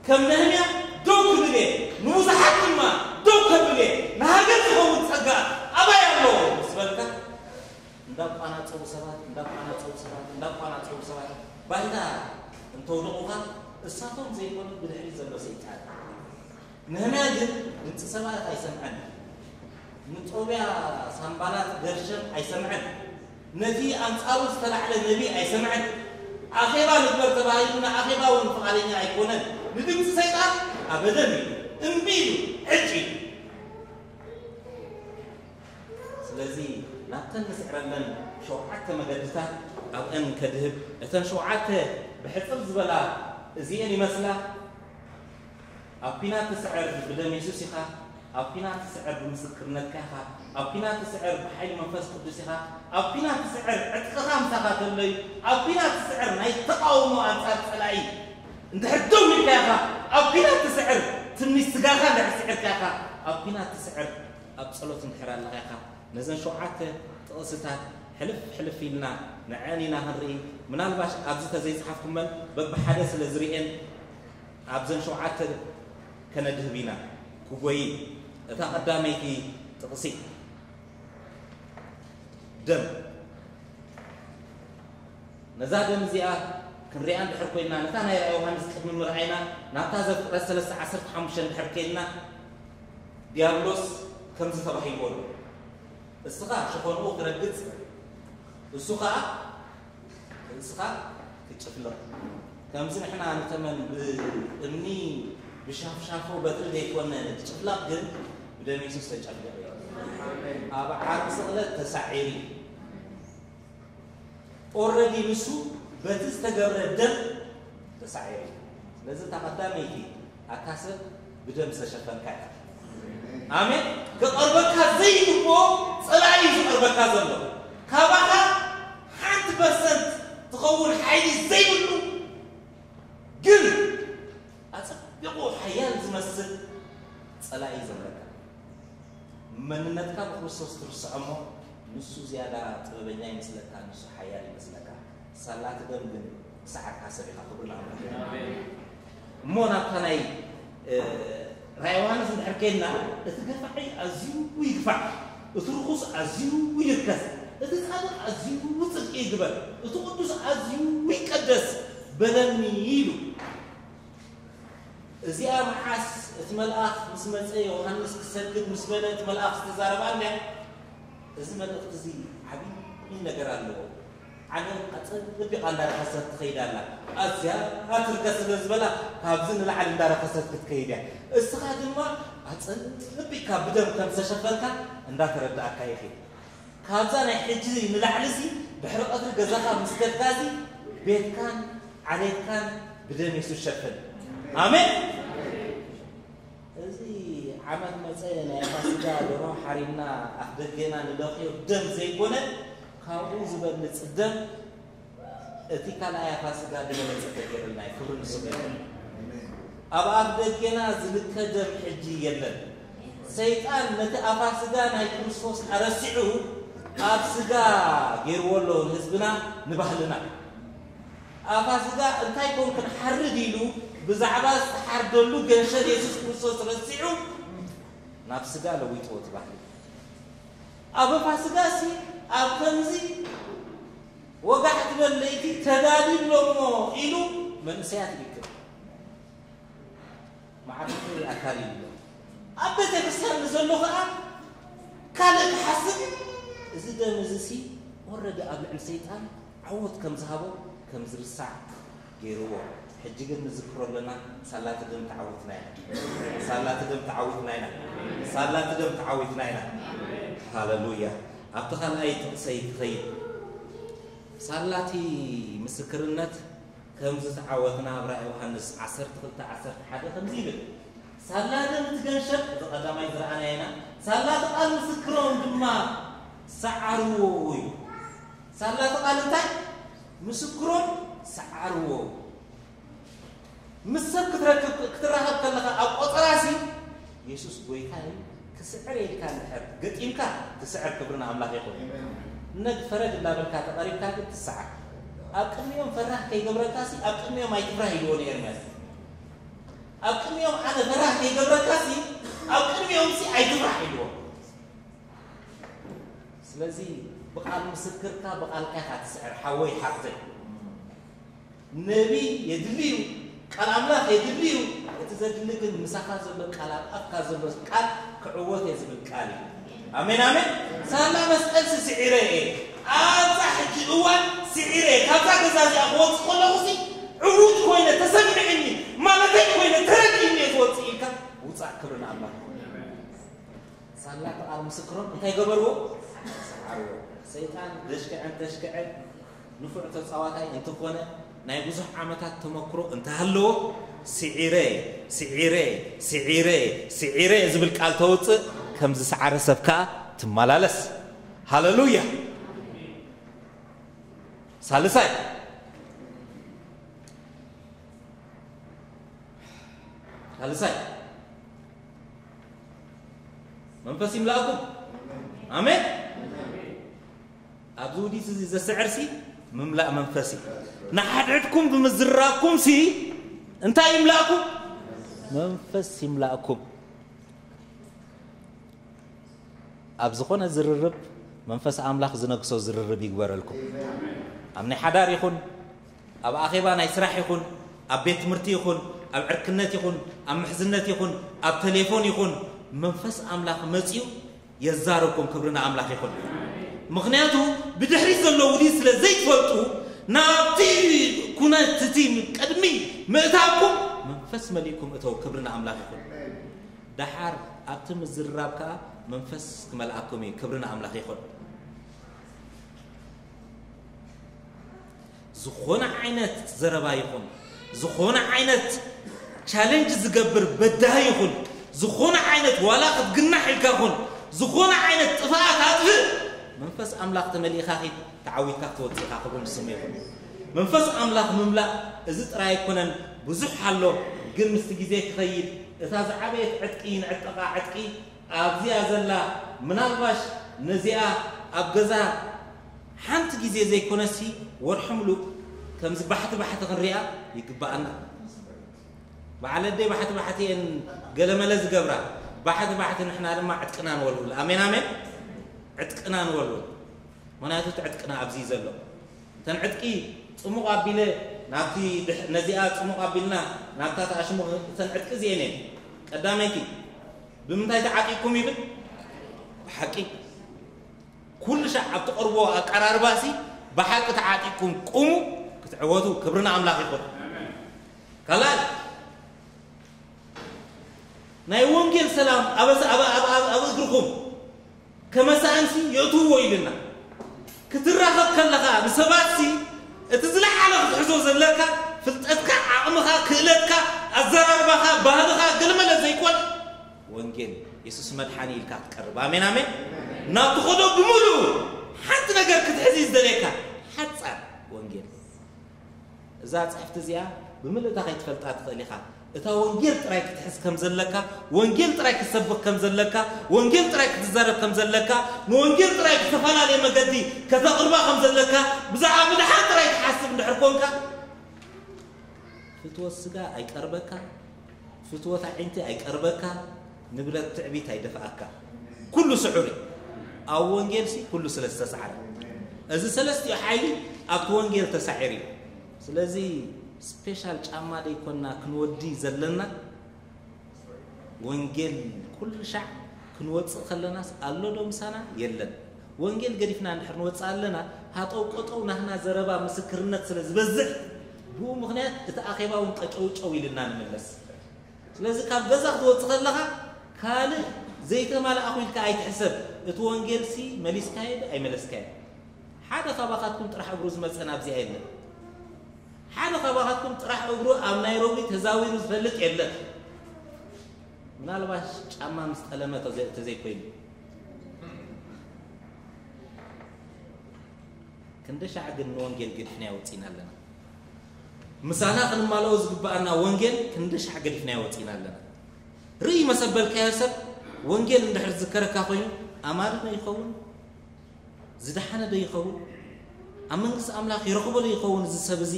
ከም ነህምያ ደው ክብል እየ፣ ንብዙሓት ድማ ደው ከብል እየ፣ ንሃገር ዝኸውን ጸጋ ኣባይ ኣሎ ምስ በልካ፣ እንዳቋናጸቡ ሰባት፣ እንዳቋናጸቡ ሰባት፣ እንዳቋናጸቡ ሰባት ባይታ እንተውደቑኻ፣ እሳቶም ዘይኮኑ ብድሕሪት ዘሎ ሰይጣን። ነህምያ ግን ድምፂ ሰባት ኣይሰምዐን። ንጦብያ ሳምባላት ገርሸም ኣይሰምዐን። ነቲ ኣንጻሩ ዝተላዕለ ነቢ ኣይሰምዐን። ኣኼባ ንግበር ተባሂሉ ንኣኼባ እውን ፍቓደኛ ኣይኮነን። ንድምፂ ሰይጣን ኣበደን ኢሉ፣ እምቢ ኢሉ፣ ዕጭ ኢሉ። ስለዚ ናብተን ንስዕረለን ሸውዓተ መገድታት ኣብአን ከድህብ፣ እተን ሸውዓተ ብሕጽር ዝበላ እዚአን ይመስላ። ኣብ ኲናት ትስዕር ብደም የሱስ ኢኻ፣ ኣብ ኲናት ትስዕር ብምስክርነትካ ኢኻ፣ ኣብ ኲናት ትስዕር ብሓይሊ መንፈስ ቅዱስ ኢኻ፣ ኣብ ኲናት ትስዕር ዕጥቅኻ ምሳኻ ተሎ እዩ፣ ኣብ ኲናት ትስዕር ናይ ተቓውሞ ኣንጻር ጸላኢ እንድሕር ደው ኢልካ ኢኻ፣ ኣብ ኲናት ትስዕር ትምኒት ስጋኻ እንድሕር ስዒርካ ኢኻ፣ ኣብ ኲናት ትስዕር ኣብ ጸሎት እንድሕር ኣለኻ ኢኻ። ነዘን ሸውዓተ ጥቕስታት ሕልፍ ሕልፍ ኢልና ንዐን ኢና ክንርኢ። ምናልባሽ ኣብዚ ተዘይጸሓፍኩመን በብሓደ ስለ ዝርእየን ኣብዘን ሸውዓተ ከነድህብ ኢና። ክጎይ እታ ቀዳመይቲ ጥቕሲ ደም። ነዛ ደም እዚኣ ክንሪኣ እንድሕር ኮይንና፣ ነታ ናይ ራእይ ዮሃንስ ቅድሚ ምርኣይና፣ ናብታ ዘፍጥረት ሰለስተ ዓሰርተ ሓሙሽተ እንድሕር ከይድና፣ ዲያብሎስ ከምዚ ተባሂልዎ ኣሎ። እስኻ ሸኾንኡ ክረግጽ፣ እሱ ኸኣ ርእስኻ ክጭፍልቕ። ከምዚ ንሕና ንተመን ብእምኒ ብሻፍሻፎ በትሪ ዘይኮነ እቲ ጭፍላቕ ግን ብደም የሱስ ተጨፍሊቑ እዩ። ኣብ ዓርቢ ስቕለት ተሳዒሩ እዩ። ኦረዲ ንሱ በቲ ዝተገብረ ደም ተሳዒሩ እዩ። ስለዚ እታ ቀዳመይቲ ኣታ ሰብ ብደም ዝተሸፈንካ ኢኻ። ኣሜን። ክቐርበካ ዘይግብኦ ጸላኢ እዩ ዝቐርበካ ዘሎ። ካባኻ ሓንቲ ፐርሰንት ትኸውን ሓይሊ ዘይብሉ፣ ግን ኣጸቢቑ ሓያል ዝመስል ጸላኢ ዘለካ። መንነትካ ብክርስቶስ ትርስዖ እሞ፣ ንሱ ዝያዳ ጥበበኛ ይመስለካ፣ ንሱ ሓያል ይመስለካ። ሳላቲ ደም ግን ክስዓርካ ሰብ ኢኻ። ክብሪ ንኣምላኽ። ኣሜን። እሞ ናብታ ናይ፣ እ፣ ራእይ ዮሃንስ እንድሕር ኬድና፣ እቲ ገፋዒ ኣዝዩ ይግፋዕ፣ እቲ ርኹስ ኣዝዩ ይርከስ፣ እቲ ጻድቕ ኣዝዩ ጽድቂ ይግበር፣ እቲ ቅዱስ ኣዝዩ ይቀደስ በለኒ ኢሉ። እዚኣ መዓስ እቲ መልኣኽ ምስ መጸ፣ ዮሃንስ ክሰግድ ምስ በለ እቲ መልኣኽ ዝተዛረባ እንድያ። እዚ መልእኽቲ እዚ ዓብዪ ነገር ኣለዎ። ዓለም ኣጸቢቓ እንዳረኸሰት ትኸይድ ኣላ። ኣዝያ ትርከስ ስለ ዝበላ ካብዚ ንላዕሊ እንዳረኸሰት ክትከይድ እያ። እስኻ ድማ ኣጸቢቕካ ብደም ከም ዝተሸፈንካ እንዳተረዳእካ ይኸይድ። ካብዛ ናይ ሕጂ ንላዕሊ እዚ ድሕሪ ቀትሪ ገዛኻ ምስ ከድካ እዚ ቤትካን ዓሌትካን ብደም የሱስ ሸፍን። ኣሜን። እዚ ዓመት መጸ ናይ ፋሲጋ ደርሆ ሓሪድና ኣፍ ደገና ንለኽዮ ደም ዘይኮነ፣ ካብኡ ዝበልጽ ደም እቲ ካልኣይ ፋሲጋ ዝበለጸ ተገይሩልና እዩ። ክብሪ ንስሙ ይኹን። ኣብ ኣፍ ደገና ዝልከ ደም ሕጂ የለን። ሰይጣን ነቲ ኣፋ ስጋ ናይ ክርስቶስ ኣረሲዑ ኣብ ስጋ ገይርዎ ኣሎ ንህዝብና ንባህልና። ኣፋ ስጋ እንታይ ኮን ክንሓርድ ኢሉ ብዛዕባ ዝተሓርደሉ ገንሸል የሱስ ክርስቶስ ረሲዑ ናብ ስጋ ለዊጥዎ እቲ ባህሊ። ኣብ ኣፋ ስጋ ሲ ኣብ ከምዚ ወጋሕ ትበል ለይቲ ተጋዲሎ እሞ ኢሉ መንእሰያት ይልክም። መዓርፎ ኣካል ይብሎ። ኣብ ቤተ ክርስቲያን ንዘሎ ኸዓ ካልእ ክሓስብ፣ እዚ ደም እዚ ሲ ኦረዲ ኣብ ልዕሊ ሰይጣን ዓወት ከም ዝሃቦ ከም ዝርሳዕ ገይርዎ። ሕጂ ግን ንዝክሮ ኣለና፣ ሳላቲ ደም ተዓዊትና ኢና። ሳላቲ ደም ተዓዊትና ኢና። ሳላቲ ደም ተዓዊትና ኢና። ሃለሉያ። ኣብቲ ካልኣይ ጥቕሰይ ክኸይድ፣ ሳላቲ ምስክርነት ከም ዝተዓወትና ኣብ ራእይ ዮሃንስ ዓሰርተ ክልተ ዓሰርተ ሓደ ከምዚ ይብል፣ ሳላ ደም እቲ ገንሸል፣ እዚ ቀዳማይ ዝረኣናዮ ኢና፣ ሳላ እቲ ቃል ምስክሮም ድማ ሰዓርዎ እዩ። ሳላ እቲ ቃል እንታይ? ምስክሮም ሰዓርዎ። ምስ ሰብ ክትረክብ፣ ክትራኸብ ከለኻ ኣብ ቆጸራሲ የሱስ ጎይታ እዩ፣ ክስዕር ኢልካ እንድሕር ገጢምካ ትስዕር። ክብሪ ንኣምላኽ ይኹን። ነግ ፈረግ እንዳበልካ ተቐሪብካ ግን ትስዓር። ኣብ ቅድሚኦም ፈራህ ከይገብረካሲ ኣብ ቅድሚኦም ኣይትፍራህ ኢልዎ ንኤርምያስ። ኣብ ቅድሚኦም ኣነ ፈራህ ከይገብረካሲ ኣብ ቅድሚኦምሲ ኣይትፍራህ ኢልዎ። ስለዚ ብቓል ምስክርካ ብቓልካ ኢኻ ትስዕር ሓወይ ሓፍተይ። ነቢ የድሊ እዩ፣ ቃል ኣምላኽ የድሊ እዩ። እቲ ዘድሊ ግን ምሳኻ ዘሎ ቃል፣ ኣብ ኣፍካ ዘሎ ቃል ክዕወት እየ ዝብል ቃል እዩ። ኣሜን ኣሜን። ሳላ መስቀል ስዒረ እየ፣ ኣብዛ ሕጂ እዋን ስዒረ እየ፣ ካብዛ ገዛ እዚኣ ክወፅእ ከለኹ ሲ ዕዉት ኮይነ ተሰሚዕኒ ማለተይ ኮይነ ተረዲእኒ እየ ዝወፅእ ኢልካ ውፃእ። ክብሪ ንኣምላኽ። ሳላ እቲ ቃል ምስክሮም እንታይ ገበርዎ? ሰዓርዎ። ሰይጣን ደሽክዐን ተሽክዐን ንፉዕ ተጻዋታይ እንተኾነ፣ ናይ ብዙሕ ዓመታት ተመክሮ እንተሃለዎ፣ ስዒረ፣ ስዒረ፣ ስዒረ፣ ስዒረ ዝብል ቃል ተውጽእ፣ ከም ዝሰዓረ ሰብ ከኣ ትመላለስ። ሃለሉያ። ሳልሳይ፣ ሳልሳይ፣ መንፈስ ይምላእኩም። ኣሜን። ኣብዚ ውዲት እዚ ዘስዕርሲ ምምላእ መንፈስ እዩ። ንሓድሕድኩም ብምዝራብኩም ሲ እንታይ ይምላእኩም? መንፈስ ይምላእኩም። ኣብ ዝኾነ ዝርርብ መንፈስ ኣምላኽ ዝነግሶ ዝርርብ ይግበረልኩም። ኣብ ናይ ሓዳር ይኹን፣ ኣብ ኣኼባ ናይ ስራሕ ይኹን፣ ኣብ ቤት ትምህርቲ ይኹን፣ ኣብ ዕርክነት ይኹን፣ ኣብ ምሕዝነት ይኹን፣ ኣብ ቴሌፎን ይኹን፣ መንፈስ ኣምላኽ መጺኡ የዛረብኩም። ክብሪ ንኣምላኽ ይኹን። ምኽንያቱ ብድሕሪት ዘሎ ውዲት ስለ ዘይትፈልጡ፣ ናብቲ ኩነት እቲ ቅድሚ ምእታውኩም መንፈስ መሊእኩም እተው። ክብሪ ንኣምላኽ ይኹን። ደሓር ኣብቲ ምዝርራብ ከኣ መንፈስ ክመልኣኩም እዩ። ክብሪ ንኣምላኽ ይኹን። ዝኾነ ዓይነት ዘረባ ይኹን፣ ዝኾነ ዓይነት ቻለንጅ ዝገብር በዳሂ ይኹን፣ ዝኾነ ዓይነት ዋላ ክትግናሕ ኢልካ ይኹን፣ ዝኾነ ዓይነት ጥፍኣት ኣጥፍእ፣ መንፈስ ኣምላኽ ተመሊእካ ኺድ ተዓዊትካ ክትወፅእ ኢኻ። ክብሪ ንስሙ ይኹን። መንፈስ ኣምላኽ ምምላእ እዚ ጥራይ ኣይኮነን፣ ብዙሕ ኣሎ። ግን ምስቲ ግዜ ክኸይድ እታ ዝዓበየት ዕጥቂ ንዕጠቓ። ዕጥቂ ኣብዚኣ ዘላ፣ ምናልባሽ ነዚኣ ኣብ ገዛ ሓንቲ ግዜ ዘይኮነሲ ወርሒ ምሉእ ከምዚ ባሕቲ ባሕቲ ክንሪኣ ይግብኣና። በዓል ኣደይ ባሕቲ ባሕቲ እየን ገለመለ ዝገብራ። ባሕቲ ባሕቲ ንሕና ድማ ዕጥቅና ንወልውል። ኣሜን፣ ኣሜን። ዕጥቅና ንወልውል። ምኽንያቱ እቲ ዕጥቅና ኣብዚ እዩ ዘሎ። እተን ዕጥቂ ጽሙቕ ኣቢለ ናብቲ ድሕ-፣ ነዚኣ ጽሙቕ ኣቢልና ናብታ ተኣሽሙ። እተን ዕጥቂ እዚኤን እየን። ቀዳመይቲ፣ ብምንታይ ተዓጢቕኩም ይብል? ብሓቂ። ኩሉ ሻዕ ኣብ ትቐርቦ ኣቀራርባሲ ብሓቂ ተዓጢቕኩም ቁሙ፣ ክትዕወቱ። ክብሪ ንኣምላኽ ይኹን። ካልኣይ፣ ናይ ወንጌል ሰላም ኣብ፣ ኣብ፣ ኣብ፣ ኣብ፣ ኣብ እግርኹም ከመሳእንሲ የእትውዎ ኢልና። ክትራኸብ ከለኻ ንሰባትሲ እቲ ዝለዓለ ክትሕዞ ዘለካ ፍልጠትካ፣ ዓቕምኻ፣ ክእለትካ፣ ኣዘራርባኻ፣ ባህልኻ ገለመለ ዘይኮነ ወንጌል የሱስ መድሓኒ ኢልካ ክትቀርብ። ኣሜን፣ ኣሜን። ናብ ትኸዶ ብምሉኡ ሓንቲ ነገር ክትሕዚ ዝደልየካ ሓጻር ወንጌል። እዛ ጽሕፍቲ እዚኣ ብምልእታ ከይትፈልጣ ትኽእል ኢኻ። እታ ወንጌል ጥራይ ክትሕዝ ከም ዘለካ፣ ወንጌል ጥራይ ክትሰብኽ ከም ዘለካ፣ ወንጌል ጥራይ ክትዛረብ ከም ዘለካ፣ ንወንጌል ጥራይ ብዝተፈላለየ መገዲ ከተቕርባ ከም ዘለካ፣ ብዛዕባ ምድሓን ጥራይ ትሓስብ እንድሕር ኮንካ፣ ፍትወት ስጋ ኣይቀርበካ፣ ፍትወት ኣዒንቲ ኣይቀርበካ፣ ንብረት ትዕቢት ኣይደፍኣካ። ኩሉ ስዑር እዩ። ኣብ ወንጌልሲ ኩሉ ስለ ዝተሳዕረ፣ እዚ ሰለስቲኡ ሓይሊ ኣብቲ ወንጌል ተሳዒሩ እዩ። ስለዚ ስፔሻል ጫማ ደይኮንና ክንወዲ ዘለና፣ ወንጌል ኩሉ ሻዕ ክንወጽእ ከለናስ ኣሎ ዶ ምሳና? የለን። ወንጌል ገዲፍና እንድሕር ንወጽእ ኣለና፣ ሃጠው ቀጠው ናህና ዘረባ ምስክርነት ስለ ዝበዝሕ፣ ብኡ ምኽንያት እቲ ኣኼባ እውን ቀጨውጨው ኢልና ንምለስ። ስለዚ ካብ ገዛ ክትወጽእ ከለኻ ካልእ ዘይተማላእኹ ኢልካ ኣይትሕሰብ። እቲ ወንጌልሲ መሊስካዮ ዶ ኣይመለስካዮ? ሓደ ካባኻትኩም ጥራሕ እግሩ ዝመጸ ናብዚኣ የለን። ሓደ ካባኻትኩም ጥራሕ እግሩ ኣብ ናይሮቢ ተዛዊሩ ዝፈልጥ የለን። ምናልባሽ ጫማ ምስ ጠለመ ተዘ-፣ ተዘይኮይኑ። ክንደሻዕ ግን ንወንጌል ገዲፍናዮ ወጺና ኣለና። ምሳና ክንማልኦ ዝግብኣና ወንጌል ክንደሻዕ ገዲፍናዮ ወጺና ኣለና። ርእይ መሰበልካዮ ሰብ ወንጌል እንድሕር ዝዝከረካ ኮይኑ ኣማኒ ዶ ይኸውን? ዝደሓነ ዶ ይኸውን? ኣብ መንግስቲ ኣምላኽ ይረኽቦ ዶ ይኸውን እዚ ሰብ እዚ?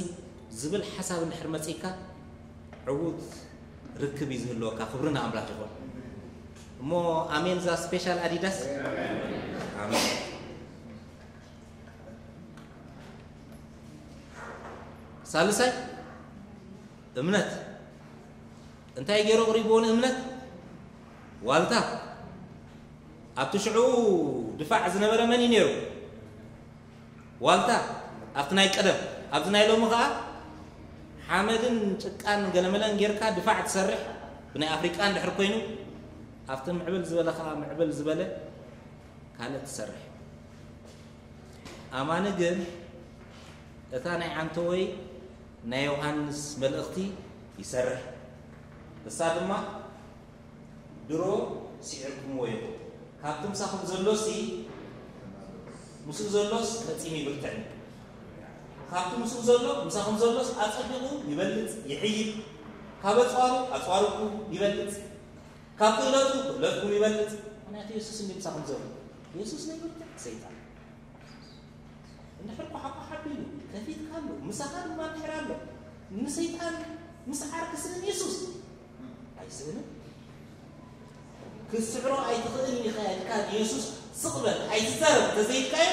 ዝብል ሓሳብ እንድሕር መጺእካ ዕዉት ርክብ እዩ ዝህልወካ። ክብሪ ንኣምላኽ ይኹን። እሞ ኣሜን እዛ ስፔሻል ኣዲዳስ? ኣሜን። ሳልሳይ፣ እምነት። እንታይ ገይሩ ኣቕሪብዎ ንእምነት? ዋልታ። ኣብቲ ሽዑ ድፋዕ ዝነበረ መን እዩ ነይሩ? ዋልታ። ኣብቲ ናይ ቀደም። ኣብዚ ናይ ሎሚ ኸዓ ሓመድን ጭቃን ገለመለን ጌርካ ድፋዕ ትሰርሕ፣ ብናይ ኣፍሪቃ እንድሕር ኮይኑ፣ ኣብቲ ምዕብል ዝበለ ኸዓ ምዕብል ዝበለ ካልእ ትሰርሕ። ኣማኒ ግን እታ ናይ ዓንተወይ ናይ ዮሃንስ መልእኽቲ ይሰርሕ። እሳ ድማ ድሮ ስዒርኩምዎ ኢኹም። ካብቲ ምሳኹም ዘሎሲ ምስኡ ዘሎስ ፈጺሙ ይብርትዕን። ካብቲ ምስኡ ዘሎ ምሳኹም ዘሎስ ኣጸቢቑ ይበልጽ፣ ይሕይል። ካብ ኣጽዋሩ ኣጽዋሩኩም ይበልጽ። ካብ ክእለቱ ክእለትኩም ይበልጽ። ምኽንያቱ የሱስ እንዲ ምሳኹም ዘሎ። የሱስ ናይ ብርትዕ ሰይጣን። እንድሕር ኳሓኳሕ ኣቢሉ ከፊትካ ኣሎ፣ ምሳኻ ድማ እንድሕር ኣሎ፣ ንሰይጣን ምስዓር ክስእን የሱስ? ኣይስእንን። ክትስዕሮ ኣይትኽእልን ኢኻ ኢልካ ንየሱስ ስቕ በል ኣይትዛረብ እንተዘይልካዮ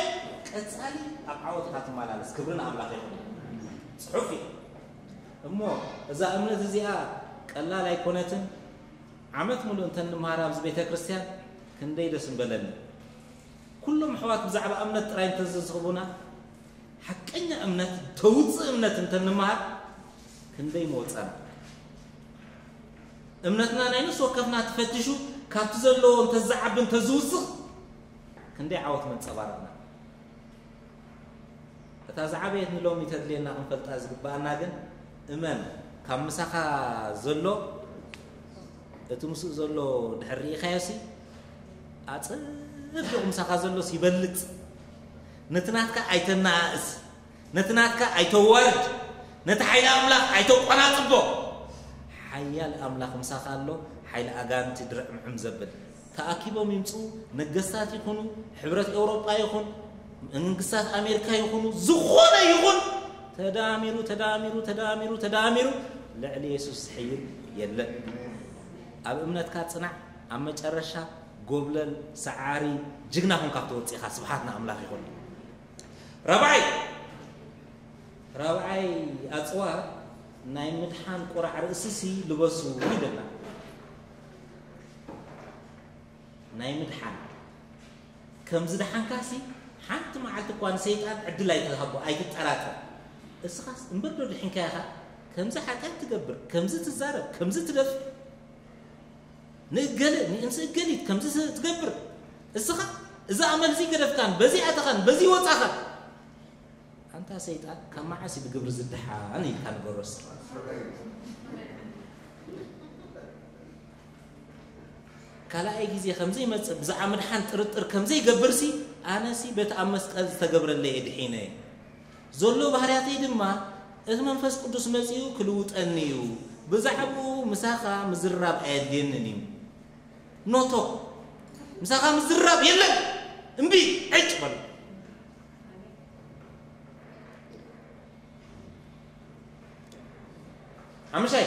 ቀጻሊ ኣብ ዓወት ኢኻ ትመላለስ። ክብሪ ንኣምላኽ ይኹን። ጽሑፍ እዩ። እሞ እዛ እምነት እዚኣ ቀላል ኣይኮነትን። ዓመት ሙሉእ እንተ ንምሃር ኣብዚ ቤተ ክርስቲያን ክንደይ ደስ ምበለኒ። ኩሎም ኣሕዋት ብዛዕባ እምነት ጥራይ እንተዘዝኽቡና፣ ሓቀኛ እምነት፣ ተውፅእ እምነት እንተ ንምሃር ክንደይ ምወፀና። እምነትና ናይ ነፍሲ ወከፍና ተፈቲሹ ካብቲ ዘለዎ እንተዝዓቢ እንተዝውስኽ ክንደይ ዓወት መንፀባረቕና። እታ ዝዓበየት ንሎሚ ተድልየና ክንፈልጣ ዝግብኣና ግን፣ እመን፣ ካብ ምሳኻ ዘሎ፣ እቲ ምስኡ ዘሎ ድሕር ርኢኻዮሲ፣ ኣጽቢቑ ምሳኻ ዘሎስ ይበልጽ። ነቲ ናትካ ኣይተናኣእስ፣ ነቲ ናትካ ኣይተዋርድ፣ ነቲ ሓይሊ ኣምላኽ ኣይተቆናጽቦ። ሓያል ኣምላኽ ምሳኻ ኣሎ፣ ሓይሊ ኣጋንንቲ ድርዕምዕም ዘብል። ተኣኪቦም ይምፁ፣ ነገስታት ይኹኑ፣ ሕብረት ኤውሮጳ ይኹን፣ መንግስታት ኣሜሪካ ይኹኑ፣ ዝኾነ ይኹን፣ ተዳሚሩ ተዳሚሩ ተዳሚሩ ተዳሚሩ፣ ልዕሊ የሱስ ዝሕይል የለን። ኣብ እምነትካ ፅናዕ። ኣብ መጨረሻ ጎብለል፣ ሰዓሪ፣ ጅግና ኮንካ ክትወፅእ ኢኻ። ስብሓት ንኣምላኽ ይኹን። ራብዓይ፣ ራብዓይ ኣፅዋር፣ ናይ ምድሓን ቁራዕ ርእስሲ ልበሱ ይብለና። ናይ ምድሓን፣ ከም ዝደሓንካሲ፣ ሓንቲ መዓልቲ እኳ ንሰይጣን ዕድል ኣይትሃቦ፣ ኣይትጠራጠር። እስኻስ እምበር ዶ ድሒንካ ኢኻ? ከምዚ ሓጢኣት ትገብር፣ ከምዚ ትዛረብ፣ ከምዚ ትደፍር፣ ንእገለ ንእንስ እገሊት ከምዚ ትገብር። እስኻ እዚ ኣመልዚ ገደፍካን በዚ ኣተኻን በዚ ወፃኻን፣ ኣንታ ሰይጣን፣ ካብ መዓስ እዩ ብግብሪ ዝደሓን ኢልካ ንገሮስ። ካልኣይ ግዜ ከምዘይመጽእ ብዛዕባ ምድሓን ጥርጥር ከምዘይገብርሲ፣ ኣነሲ በቲ ኣብ መስቀል ዝተገብረለይ እየ ድሒነ። ዘሎ ባህርያተይ ድማ እቲ መንፈስ ቅዱስ መጺኡ ክልውጠኒ እዩ። ብዛዕባኡ ምሳኻ ምዝራብ ኣየድልየንን እዩ። ኖቶ፣ ምሳኻ ምዝራብ የለን። እምቢ፣ ዕጭ በል። ሓምሻይ፣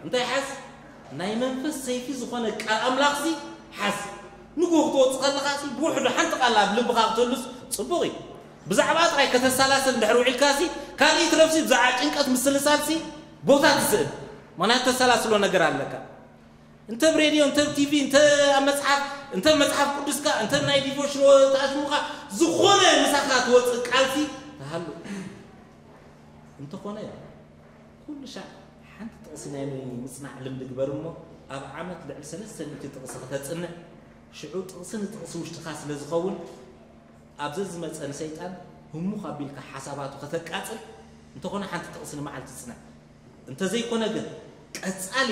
እንታይ ሓዝ? ናይ መንፈስ ሰይፊ ዝኾነ ቃል ኣምላኽሲ ሓዝ። ንግሆ ክትወፅእ ከለኻሲ ብውሕዱ ሓንቲ ቃል ኣብ ልብኻ ክትህሉስ ፅቡቕ እዩ። ብዛዕባ ጥራይ ከተሰላስል እንድሕር ውዒልካሲ፣ ካልእ ይትረፍሲ ብዛዕባ ጭንቀት ምስልሳልሲ ቦታ ትስእን። ምኽንያቱ ተሰላስሎ ነገር ኣለካ። እንተ ብ ሬድዮ፣ እንተ ብ ቲቪ፣ እንተ ኣብ መጽሓፍ፣ እንተ ብ መጽሓፍ ቅዱስካ፣ እንተ ብ ናይ ዲቮሽን ተኣሽሙኻ፣ ዝኾነ ምሳኻ ትወጽእ ቃልሲ ትሃሉ። እንተኾነ፣ ኩሉ ሻዕ ሓንቲ ጥቕሲ ናይ ምጽናዕ ልምዲ ግበር እሞ፣ ኣብ ዓመት ልዕሊ ሰለስተ ሚእቲ ጥቕሲ ከተጽንዕ፣ ሽዑ ጥቕሲ ንጥቕሲ ውሽጥኻ ስለ ዝኸውን፣ ኣብ ዘዝመጸ ንሰይጣን ህሙኽ ኣቢልካ ሓሳባቱ ከተቃጽል፣ እንተኾነ ሓንቲ ጥቕሲ ንመዓልቲ ጽናዕ። እንተዘይኮነ ግን፣ ቀጻሊ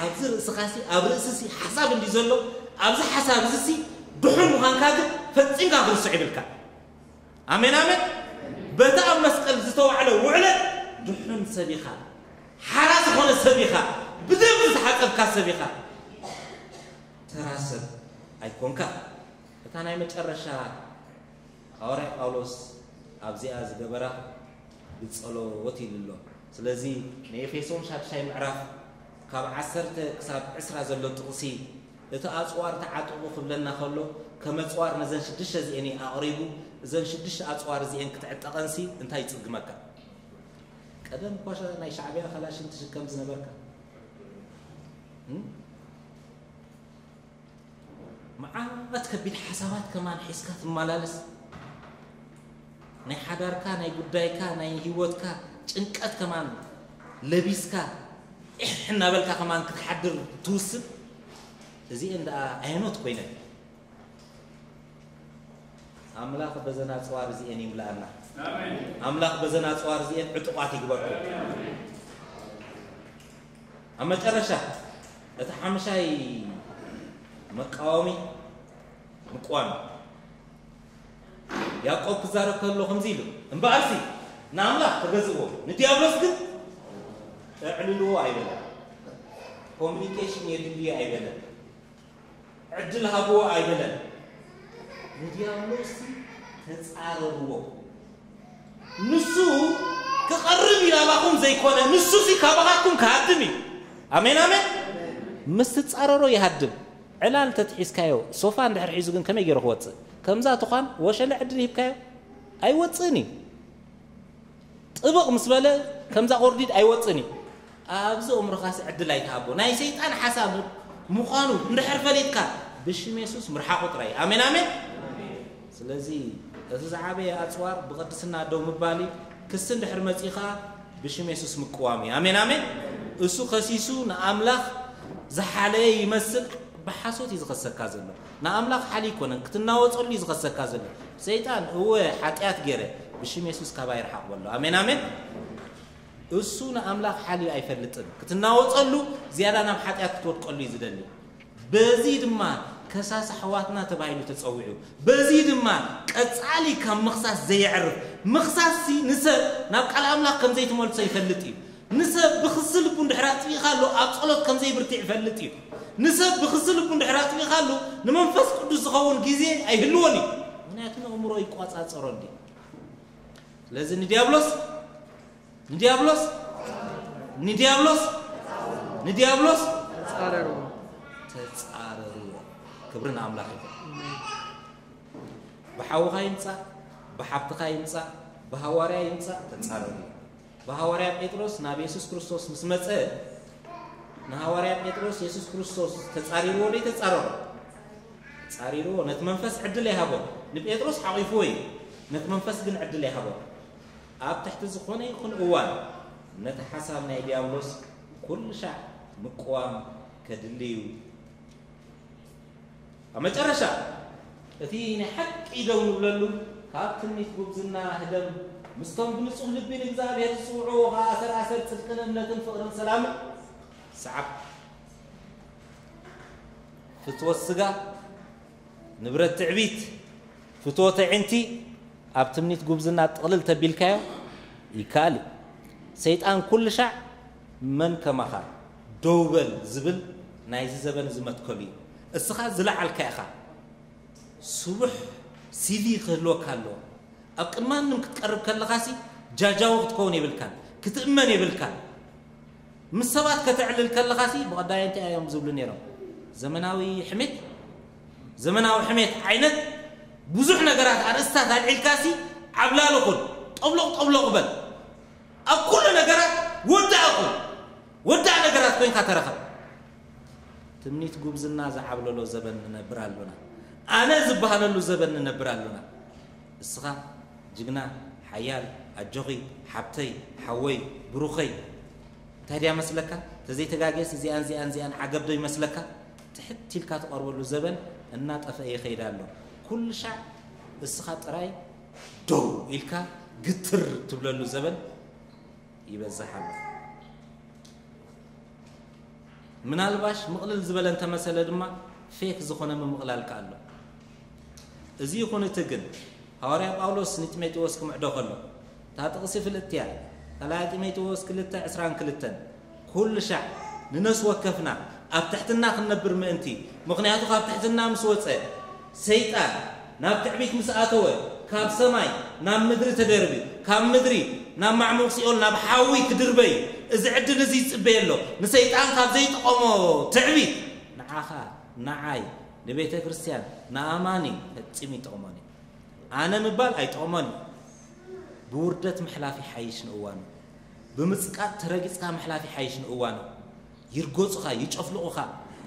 ኣብዚ ርእስኻሲ፣ ኣብ ርእስሲ ሓሳብ እንዲ ዘሎ፣ ኣብዚ ሓሳብ እዚሲ ድሑን ምዃንካ ግን ፈጺምካ ክርስዕ ይብልካ። ኣሜን፣ ኣሜን። በቲ ኣብ መስቀል ዝተዋዕለ ውዕለት ድሑን ሰብ ኢኻ። ሓራ ዝኾነ ሰብ ኢኻ። ብደም ዝተሓጸብካ ሰብ ኢኻ። ተራ ሰብ ኣይኮንካ። እታ ናይ መጨረሻ ሃዋርያ ጳውሎስ ኣብዚኣ ዝገበራ ብጸሎት ኢሉ ኣሎ። ስለዚ ንኤፌሶን ሻድሻይ ምዕራፍ ካብ ዓሰርተ ክሳብ ዕስራ ዘሎ ጥቕሲ እቲ ኣጽዋር ተዓጠቑ ክብለና ከሎ ከም ኣጽዋር ነዘን ሽዱሽተ እዚኤን እዩ ኣቕሪቡ። እዘን ሽዱሽተ ኣጽዋር እዚኤን ክትዕጠቐንሲ እንታይ ይጽግመካ? ቀደም እኳ ሻ-፣ ናይ ሻዕብያ ካላሽን ትሽከም ዝነበርካ፣ እም? መዓት ከቢድ ሓሳባት ከማን ሒዝካ ትመላለስ። ናይ ሓዳርካ፣ ናይ ጉዳይካ፣ ናይ ህይወትካ ጭንቀት ከማን ለቢስካ፣ ኢሕ እናበልካ ከማን ክትሓድር ትውስን። እዚኤን ደኣ ኣየኖት ኮይነን? ኣምላኽ በዘን ኣጽዋር እዚኤን ይምልኣና። ኣሜን። ኣምላኽ በዘን ኣጽዋር እዚኤን ዕጡቓት ይግበርኩም። ኣብ መጨረሻ፣ እቲ ሓምሻይ መቃወሚ ምቅዋም። ያዕቆብ ክዛረብ ከሎ ከምዚ ኢሉ፣ እምበኣርሲ ንኣምላኽ ተገዝእዎ፣ ንዲያብሎስ ግን እዕልልዎ ኣይበለን። ኮሚኒኬሽን የድልዮ ኣይበለን። ዕድል ሃብዎ ኣይበለን። ንዲያብሎስ ተጻረርዎ። ንሱ ክቐርብ ኢላባኹም ዘይኮነ፣ ንሱሲ ካባኻትኩም ክሃድም እዩ። ኣሜን፣ ኣሜን። ምስ ትጻረሮ ይሃድም። ዕላል ተትሒዝካዮ፣ ሶፋ እንድሕር ሒዙ ግን ከመይ ገይሩ ክወጽእ? ከምዛ ትዃን ወሸለ ዕድል ሂብካዮ? ኣይወጽእን እዩ። ጥብቕ ምስ በለ፣ ከምዛ ቁርዲድ ኣይወጽእን እዩ። ኣብዚ እምሮኻሲ ዕድል ኣይትሃቦ። ናይ ሰይጣን ሓሳብ ምዃኑ እንድሕር ፈሊጥካ፣ ብሽም የሱስ ምርሓቑ ጥራይ። ኣሜን፣ ኣሜን። ስለዚ፣ እቲ ዝዓበየ ኣጽዋር ብቕድስና ደው ምባል እዩ። ክሲ እንድሕር መጺኻ፣ ብሽም የሱስ ምቅዋም እዩ። ኣሜን፣ ኣሜን። እሱ ከሲሱ ንኣምላኽ ዝሓለየ ይመስል፣ ብሓሶት እዩ ዝኸሰካ ዘሎ። ንኣምላኽ ሓሊ ኣይኮነን፣ ክትናወጸሉ እዩ ዝኸሰካ ዘሎ። ሰይጣን፣ እወ፣ ሓጢኣት ገይረ፣ ብሽም የሱስ ካባይ ርሓቕ በሎ። ኣሜን፣ ኣሜን። እሱ ንኣምላኽ ሓልዩ ኣይፈልጥን። ክትናወጸሉ፣ ዝያዳ ናብ ሓጢኣት ክትወድቀሉ እዩ ዝደሊ። በዚ ድማ ከሳሲ ኣሕዋትና ተባሂሉ ተጸዊዑ። በዚ ድማ ቀጻሊ ካብ ምኽሳስ ዘየዕርፍ። ምኽሳስሲ ንሰብ ናብ ቃል ኣምላኽ ከም ዘይትመልሶ ይፈልጥ እዩ። ንሰብ ብኽሲ ልቡ እንድሕር ኣጥፊእኻሉ ኣብ ጸሎት ከም ዘይብርትዕ ይፈልጥ እዩ። ንሰብ ብኽሲ ልቡ እንድሕር ኣጥፊእኻሉ ንመንፈስ ቅዱስ ዝኸውን ግዜ ኣይህልዎን እዩ። ምኽንያቱ ንእምሮ ይቋጻጸሮ እንዲ። ስለዚ ንዲያብሎስ ንዲያብሎስ ንዲያብሎስ ንዲያብሎስ ተጻረርዎ። ተጻረርዎ። ክብሪ ንኣምላኽ ይኹን። ብሓውኻ ይምጻእ፣ ብሓብትኻ ይምጻእ፣ ብሃዋርያ ይምጻእ፣ ተጻረርዎ። ብሃዋርያ ጴጥሮስ ናብ የሱስ ክርስቶስ ምስ መጸ፣ ንሃዋርያ ጴጥሮስ የሱስ ክርስቶስ ተጻሪርዎ ዶ ተጻረሮ? ተጻሪርዎ። ነቲ መንፈስ ዕድል ኣይሃቦ። ንጴጥሮስ ሓቒፍዎ እዩ፣ ነቲ መንፈስ ግን ዕድል ኣይሃቦ። ኣብ ትሕቲ ዝኾነ ይኹን እዋን ነቲ ሓሳብ ናይ ዲያብሎስ ኩሉ ሻዕ ምቅዋም ከድሊ እዩ። ኣብ መጨረሻ እቲ ናይ ሓቂ ደው ንብለሉ፣ ካብ ትምኒት ጉብዝና ህደም፣ ምስቶም ብንጹህ ልቢ ንእግዚኣብሔር ዝጽውዕዎ ኸኣ ኣሰር ኣሰር ጽድቅን እምነትን ፍቕርን ሰላምን ሰዓብ። ፍትወት ስጋ፣ ንብረት ትዕቢት፣ ፍትወት ኣዒንቲ ኣብ ትምኒት ጉብዝና ጥቕልል ተቢልካዮ ይከኣል እዩ። ሰይጣን ኩሉ ሻዕ መን ከማኻ ደው በል ዝብል ናይዚ ዘበን እዚ መትከሉ እዩ። እስኻ ዝለዓልካ ኢኻ። ስቡሕ ሲቪ ክህልወካ ኣለዎ። ኣብ ቅድሚ ማንም ክትቀርብ ከለኻሲ ጃጃዊ ክትከውን የብልካን፣ ክትእመን የብልካን። ምስ ሰባት ከተዕልል ከለኻሲ ብቐዳይ እንታይ እዮም ዝብሉ ነይሮም? ዘመናዊ ሕሜት፣ ዘመናዊ ሕሜት ዓይነት ብዙሕ ነገራት ኣርእስታት ኣልዒልካሲ ዓብላሊ ኩን፣ ጠብሎቕ ጠብሎቕ በል። ኣብ ኩሉ ነገራት ወዳእ ኩን፣ ወዳእ ነገራት ኮይንካ ተረኸብ። ትምኒት ጉብዝና ዝዓብለሎ ዘበን ንነብር ኣሎና። ኣነ ዝበሃለሉ ዘበን ንነብር ኣሎና። እስኻ ጅግና፣ ሓያል፣ ኣጆኺ፣ ሓብተይ፣ ሓወይ፣ ብሩኸይ፣ እንታይ ድያ መስለካ? ተዘይተጋግየስ እዚኣን እዚኣን እዚኣን ዓገብ ዶ ይመስለካ? ትሕት ኢልካ ትቐርበሉ ዘበን እናጠፈአ ይኸይድ ኣሎ። ኩሉ ሻዕ እስኻ ጥራይ ደው ኢልካ ግትር ትብለሉ ዘበን ይበዝሕ ኣሎ። ምናልባሽ ምቕልል ዝበለ እንተመሰለ ድማ ፌክ ዝኾነ ምምቕላል ከኣ ኣሎ። እዚ ይኹን እቲ ግን፣ ሃዋርያ ጳውሎስ ንጢሞቴዎስ ክምዕዶ ከሎ፣ እታ ጥቕሲ ፍልጥቲ እያ። ካልኣይ ጢሞቴዎስ ክልተ ዕስራን ክልተን፣ ኩሉ ሻዕ ንነፍሲ ወከፍና ኣብ ትሕትና ክንነብር ምእንቲ፣ ምኽንያቱ ካብ ትሕትና ምስ ወጸ፣ ሰይጣን ናብ ትዕቢት ምስ ኣተወ፣ ካብ ሰማይ ናብ ምድሪ ተደርብዩ፣ ካብ ምድሪ ናብ ማዕሙቕ ሲኦል፣ ናብ ሓዊ ክድርበ እዩ። እዚ ዕድል እዚ ይጽበየ ኣሎ። ንሰይጣን ካብ ዘይጠቐሞ ትዕቢት፣ ንዓኻ፣ ንዓይ፣ ንቤተ ክርስቲያን፣ ንኣማኒ ፈጺሙ ይጠቕሞን እዩ። ኣነ ምባል ኣይጠቕሞን እዩ። ብውርደት ምሕላፍ ይሓይሽ ንእዋኑ። ብምጽቃጥ ተረጊጽካ ምሕላፍ ይሓይሽ ንእዋኑ። ይርገጹኻ፣ ይጨፍልቑኻ፣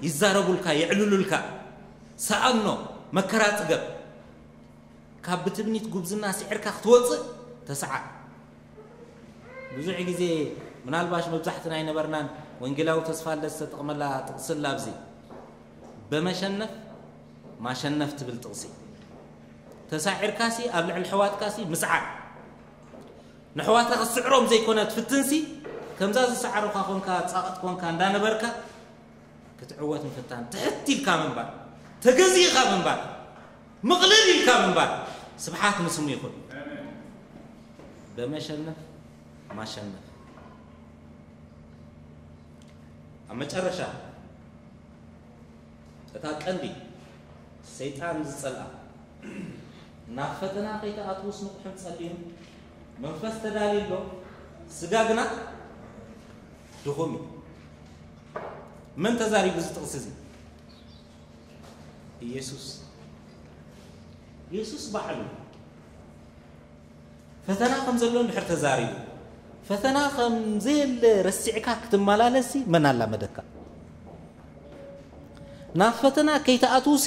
ይዛረቡልካ፣ የዕልሉልካ። ሰኣኖ፣ መከራ ጽገብ። ካብ ብትምኒት ጉብዝና ስዒርካ ክትወጽእ ተስዓር። ብዙሕ ግዜ ምናልባሽ መብዛሕትና ኣይነበርናን፣ ወንጌላዊ ተስፋልደስ ዝተጠቕመላ ጥቕሲ ኣላ ኣብዚ። በመሸነፍ ማሸነፍ ትብል ጥቕሲ። ተሳዒርካሲ ኣብ ልዕሊ ኣሕዋትካሲ ምስዓር። ንኣሕዋትካ ክትስዕሮም ዘይኮነ ትፍትንሲ፣ ከምዛ ዝሰዓሩኻ ኮንካ፣ ጻቕጥ ኮንካ እንዳነበርካ ክትዕወት ምፍታን፣ ትሕት ኢልካ ምንባር፣ ተገዚእካ ምንባር፣ ምቕልል ኢልካ ምንባር። ስብሓት ንስሙ ይኹን። በመሸነፍ ማሸነፍ። ኣብ መጨረሻ፣ እታ ቀንዲ ሰይጣን ዝጸልኣ፣ ናብ ፈተና ከይትኣትዉስ ንቑሕን ጸልዩን፣ መንፈስ ተዳልዩ ኣሎ፣ ስጋ ግና ድኹም እዩ። መን ተዛሪቡ እዚ ጥቕሲ እዚ? ኢየሱስ። ኢየሱስ ባዕሉ ፈተና ከም ዘሎ እንድሕር ተዛሪቡ፣ ፈተና ከም ዘየለ ረሲዕካ ክትመላለሲ መን ኣላመደካ? ናብ ፈተና ከይትኣትዉሲ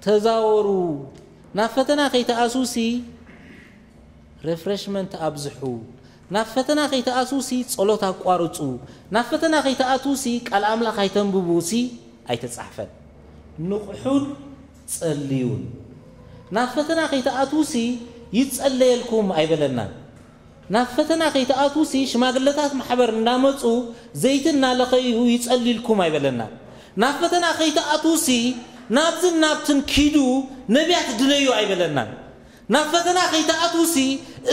ተዛወሩ። ናብ ፈተና ከይትኣትዉሲ ሪፍሬሽመንት ኣብዝሑ። ናብ ፈተና ከይትኣትዉሲ ጸሎት ኣቋርጹ። ናብ ፈተና ከይትኣትዉሲ ቃል ኣምላኽ ኣይተንብቡሲ ኣይተጻሕፈን። ንቕሑን ጸልዩን። ናብ ፈተና ከይትኣትዉሲ ይጸለየልኩም ኣይበለናን። ናብ ፈተና ከይትኣትዉሲ ሽማግለታት ማሕበር እንዳመጹ ዘይቲ እናለኸዩ ይጸልይልኩም ኣይበለናን። ናብ ፈተና ከይትኣትዉሲ ናብዝን ናብትን ኪዱ ነቢያት ድለዩ ኣይበለናን። ናብ ፈተና ከይትኣትዉሲ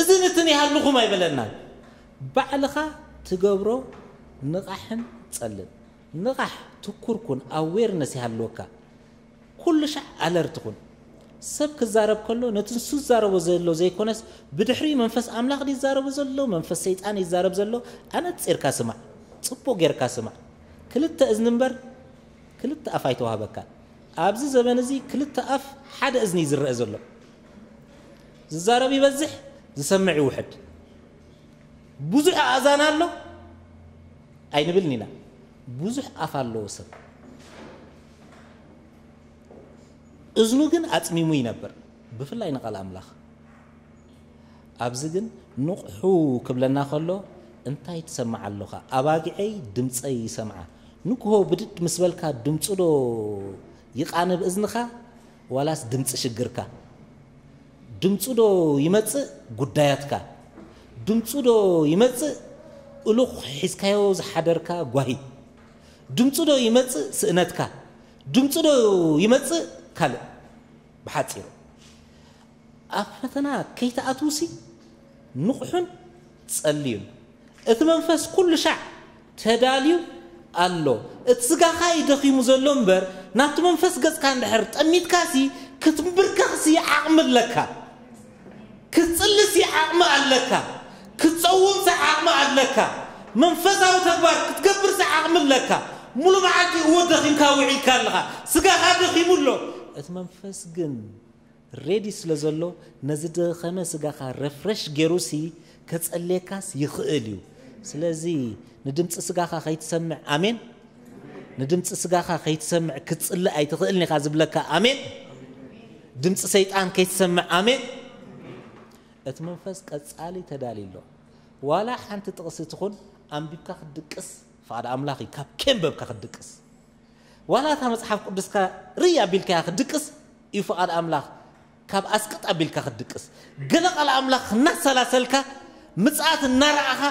እዝን እትን ይሃልኹም ኣይበለናን። ባዕልኻ ትገብሮ ንቓሕን ጸልን። ንቓሕ፣ ትኩር ኩን፣ ኣዌርነስ ይሃልወካ። ኩሉ ሻዕ ኣለርት ኩን። ሰብ ክዛረብ ከሎ ነቲ ንሱ ዝዛረቦ ዘሎ ዘይኮነስ ብድሕሪኡ መንፈስ ኣምላኽ ድዩ ዝዛረቦ ዘሎ መንፈስ ሰይጣን ይዛረብ ዘሎ ኣነጺርካ ስማዕ። ጽቡቕ ጌርካ ስማዕ። ክልተ እዝኒ እምበር ክልተ ኣፍ ኣይተዋህበካን። ኣብዚ ዘበን እዚ ክልተ ኣፍ ሓደ እዝኒ እዩ ዝረአ ዘሎ። ዝዛረብ ይበዝሕ፣ ዝሰምዕ ይውሕድ። ብዙሕ ኣእዛን ኣሎ ኣይንብልን ኢና። ብዙሕ ኣፍ ኣለዎ ሰብ። እዝኑ ግን ኣጽሚሙ ይነብር፣ ብፍላይ ንቓል ኣምላኽ። ኣብዚ ግን ንቕሑ ክብለና ከሎ እንታይ ትሰምዕ ኣለኻ? ኣባጊዐይ ድምጸይ ይሰምዓ። ንግሆ ብድድ ምስ በልካ ድምጹ ዶ ይቓንብ እዝንኻ ዋላስ ድምጺ ሽግርካ? ድምጹ ዶ ይመጽእ ጉዳያትካ? ድምጹ ዶ ይመጽእ እሉኽ ሒዝካዮ ዝሓደርካ ጓሂ? ድምጹ ዶ ይመጽእ ስእነትካ? ድምጹ ዶ ይመጽእ ካልእ? ብሓጺሩ ኣብ ፈተና ከይትኣትዉሲ ንቑሑን ጸልዩን። እቲ መንፈስ ኩሉ ሻዕ ተዳልዩ ኣሎ። እቲ ስጋኻ እዩ ደኺሙ ዘሎ እምበር ናብቲ መንፈስ ገጽካ እንድሕር ጠሚትካሲ ክትንብርከኽሲ ዓቕሚ ኣለካ። ክትጽልሲ ዓቕሚ ኣለካ። ክትጸውምሲ ዓቕሚ ኣለካ። መንፈሳዊ ተግባር ክትገብርሲ ዓቕሚ ኣለካ። ሙሉ መዓልቲ እወ ደኺምካ ውዒልካ ኣለኻ። ስጋኻ ደኺሙ ኣሎ። እቲ መንፈስ ግን ሬዲ ስለ ዘሎ ነዚ ደኸመ ስጋኻ ረፍረሽ ገይሩሲ ከጸልየካስ ይኽእል እዩ። ስለዚ ንድምፂ ስጋኻ ከይትሰምዕ ኣሜን። ንድምፂ ስጋኻ ከይትሰምዕ ክትጽልእ ኣይትኽእልን ኢኻ ዝብለካ ኣሜን። ድምፂ ሰይጣን ከይትሰምዕ ኣሜን። እቲ መንፈስ ቀጻሊ ተዳልዩ ኣሎ። ዋላ ሓንቲ ጥቕሲ ትኹን ኣንቢብካ ክትድቅስ ፍቓድ ኣምላኽ እዩ። ካብ ከንበብካ ክትድቅስ ዋላ እታ መጽሓፍ ቅዱስካ ርይ ኣቢልካ ክትድቅስ እዩ ፍቓድ ኣምላኽ። ካብ ኣስቅጥ ኣቢልካ ክትድቅስ ገለ ቃል ኣምላኽ እናሰላሰልካ ምጽኣት እናረኣኻ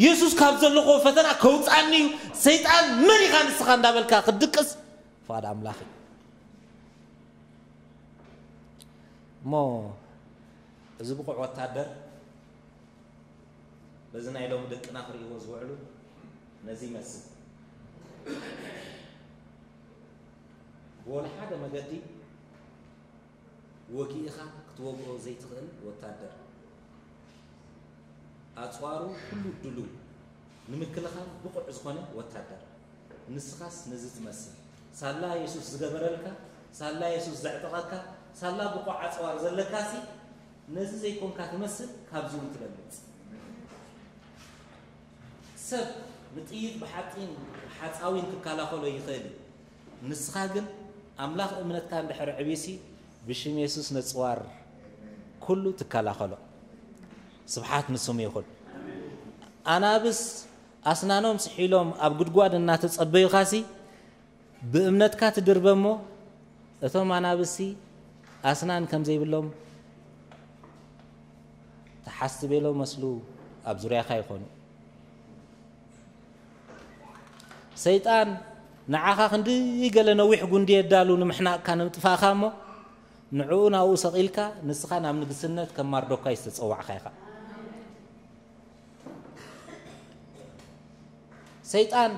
የሱስ ካብ ዘለኹዎ ፈተና ከውፅኣኒ እዩ ሰይጣን መን ኢኻ ንስኻ እንዳበልካ ክትድቅስ ፍቓድ ኣምላኽ እዩ። እሞ እዚ ብቑዕ ወታደር በዚ ናይ ሎሚ ደቅና ክርእይዎ ዝውዕሉ ነዚ ይመስል። ብወላ ሓደ መገዲ ወጊእኻ ክትወግኦ ዘይትኽእል ወታደር፣ ኣጽዋሩ ኩሉ ድሉው፣ ንምክልኻል ብቑዕ ዝኾነ ወታደር። ንስኻስ ነዚ ትመስል። ሳላ የሱስ ዝገበረልካ፣ ሳላ የሱስ ዘዕጠቐካ፣ ሳላ ብቑዕ ኣጽዋር ዘለካሲ ነዚ ዘይኮንካ ትመስል፣ ካብዚ እውን ትበልጽ። ሰብ ንጥይት ብሓጺን ሓጻዊን ክከላኸሎ ይኽእል እዩ። ንስኻ ግን ኣምላኽ እምነትካ እንድሕር ዕብዩሲ ብሽም የሱስ ነጽዋር ኩሉ ትከላኸሎ። ስብሓት ንስሙ ይኹን። ኣናብስ ኣስናኖም ስሒሎም ኣብ ጉድጓድ እናተጸበዩኻሲ ብእምነትካ ትድርበ እሞ እቶም ኣናብስሲ ኣስናን ከም ዘይብሎም ተሓስቤሎ መስሉ ኣብ ዙርያኻ ይኾኑ። ሰይጣን ንዓኻ ክንዲ ገለ ነዊሕ ጉንዲ የዳሉ ንምሕናቕካ ንምጥፋእካ እሞ ንዕኡ ናብኡ ሰቒልካ ንስኻ ናብ ንግስነት ከም ማርዶካይ ዝተጸዋዕካ ኢኻ። ሰይጣን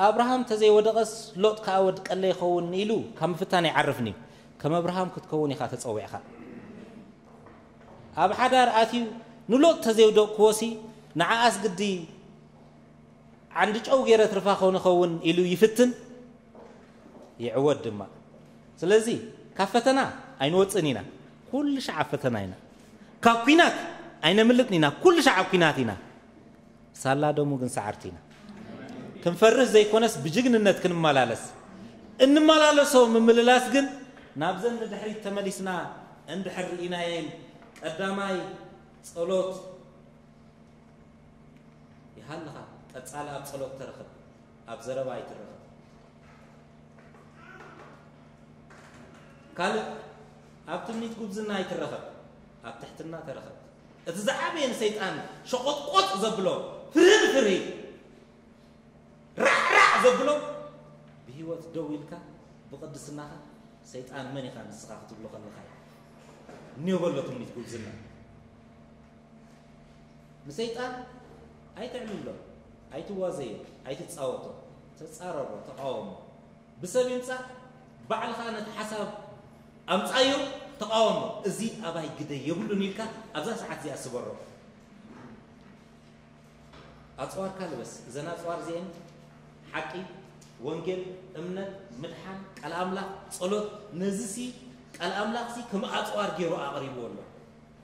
ኣብርሃም ተዘይወደቐስ ሎጥ ከኣ ወድቀለ ይኸውን ኢሉ ካብ ምፍታን ኣይዓርፍን እዩ። ከም ኣብርሃም ክትከውን ኢኻ ተጸዊዕካ። ኣብ ሓዳር ኣትዩ ንሎጥ ተዘይውደቕክዎሲ ንዓኣስ ግዲ ዓንዲ ጨው ገይረ ትርፋ ኾን ኸውን ኢሉ ይፍትን ይዕወት ድማ። ስለዚ ካብ ፈተና ኣይንወፅእን ኢና፣ ኩሉ ሻዕ ኣብ ፈተና ኢና። ካብ ኲናት ኣይነምልጥን ኢና፣ ኩሉ ሻዕ ኣብ ኲናት ኢና። ሳላ ደሙ ግን ሰዓርቲ ኢና። ክንፈርህ ዘይኮነስ ብጅግንነት ክንመላለስ። እንመላለሶ ምምልላስ ግን ናብዘን ንድሕሪት ተመሊስና እንድሕር ርኢናየን ቀዳማይ ጸሎት ይሃልኻ፣ ቀጻሊ ኣብ ጸሎት ተረኸብ፣ ኣብ ዘረባ ኣይትረኸብ። ካልእ ኣብ ትምኒት ጉብዝና ኣይትረኸብ፣ ኣብ ትሕትና ተረኸብ። እቲ ዝዓበየ ንሰይጣን ሸቖጥቆጥ ዘብሎ፣ ፍርህን ፍርሂ ራዕራዕ ዘብሎ፣ ብህይወት ደው ኢልካ ብቕድስናኻ ሰይጣን መን ኢኻ ንስኻ ክትብሎ ከለኻ እዩ። እኒኦ በሎ ትምኒት ጉብዝና። ንሰይጣን ኣይተዕልሎ፣ ኣይትዋዘዮ፣ ኣይትጻወቶ፣ ተጻረሮ፣ ተቃወሞ። ብሰብ ይምጻእ፣ ባዕልኻ ነቲ ሓሳብ ኣምጻዮ፣ ተቃወሞ። እዚ ኣባይ ግደ የብሉን ኢልካ ኣብዛ ሰዓት እዚኣ ስበሮ። ኣጽዋርካ ልበስ። እዘን ኣጽዋር እዚኤን ሓቂ፣ ወንጌል፣ እምነት፣ ምድሓን፣ ቃል ኣምላኽ፣ ጸሎት። ነዚሲ ቃል ኣምላኽሲ ከም ኣጽዋር ገይሩ ኣቕሪብዎ ኣሎ።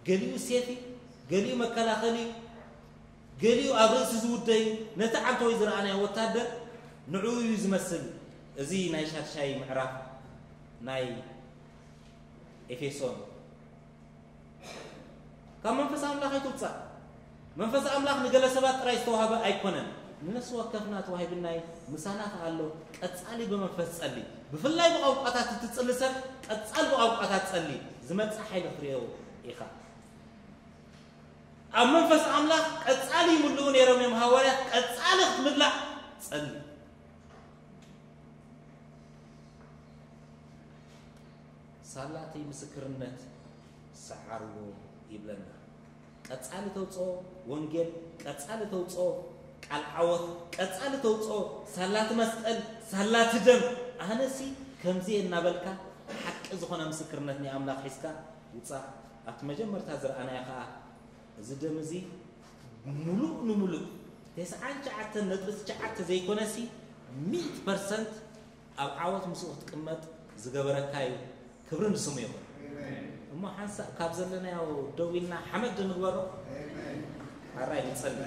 ገሊኡ ሴፍ እዩ፣ ገሊኡ መከላኸሊ እዩ፣ ገሊኡ ኣብ ርእሲ ዝውደ እዩ። ነቲ ዓንተወይ ዝረኣናዮ ወታደር ንዕኡ እዩ ዝመስል። እዚ ናይ ሻድሻይ ምዕራፍ ናይ ኤፌሶን ካብ መንፈስ ኣምላኽ ኣይትውጻእ። መንፈስ ኣምላኽ ንገለ ሰባት ጥራይ ዝተዋህበ ኣይኮነን። ንነፍሲ ወከፍና ተዋሂብናይ ምሳና ከኣ ኣሎ። ቀጻሊ ብመንፈስ ጸሊ። ብፍላይ ብቋንቋታት እትጽሊ ሰብ ቀጻል ብቋንቋታት ጸሊ። ዝመጽእ ሓይሊ ክትርእዮ ኢኻ። ኣብ መንፈስ ኣምላኽ ቀጻሊ ይምልኡ ነይሮም እዮም ሃዋርያት። ቀጻሊ ክትምላእ ጸሊ። ሳላተይ ምስክርነት ሰዓርዎ ይብለና። ቀጻሊ ተውጽኦ ወንጌል፣ ቀጻሊ ተውጽኦ ቃል ዓወት፣ ቀጻሊ ተውጽኦ ሳላቲ መስቀል፣ ሳላቲ ደም። ኣነሲ ከምዚ እናበልካ ሓቂ ዝኾነ ምስክርነት ናይ ኣምላኽ ሒዝካ ውጻእ። ኣብቲ መጀመርታ ዝረኣናዮ ከኣ እዚ ደም እዚ ምሉእ ንምሉእ ተስዓን ትሽዓተን ነጥቢ ትሽዓተ ዘይኮነሲ ሚእቲ ፐርሰንት ኣብ ዓወት ምስኡ ክትቅመጥ ዝገበረካ እዩ። ክብሪ ንስሙ ይኹን። እሞ ሓንሳእ ካብ ዘለናዮ ደው ኢልና ሓመድ ንግበሮ። ሓራይ ንጸሊ።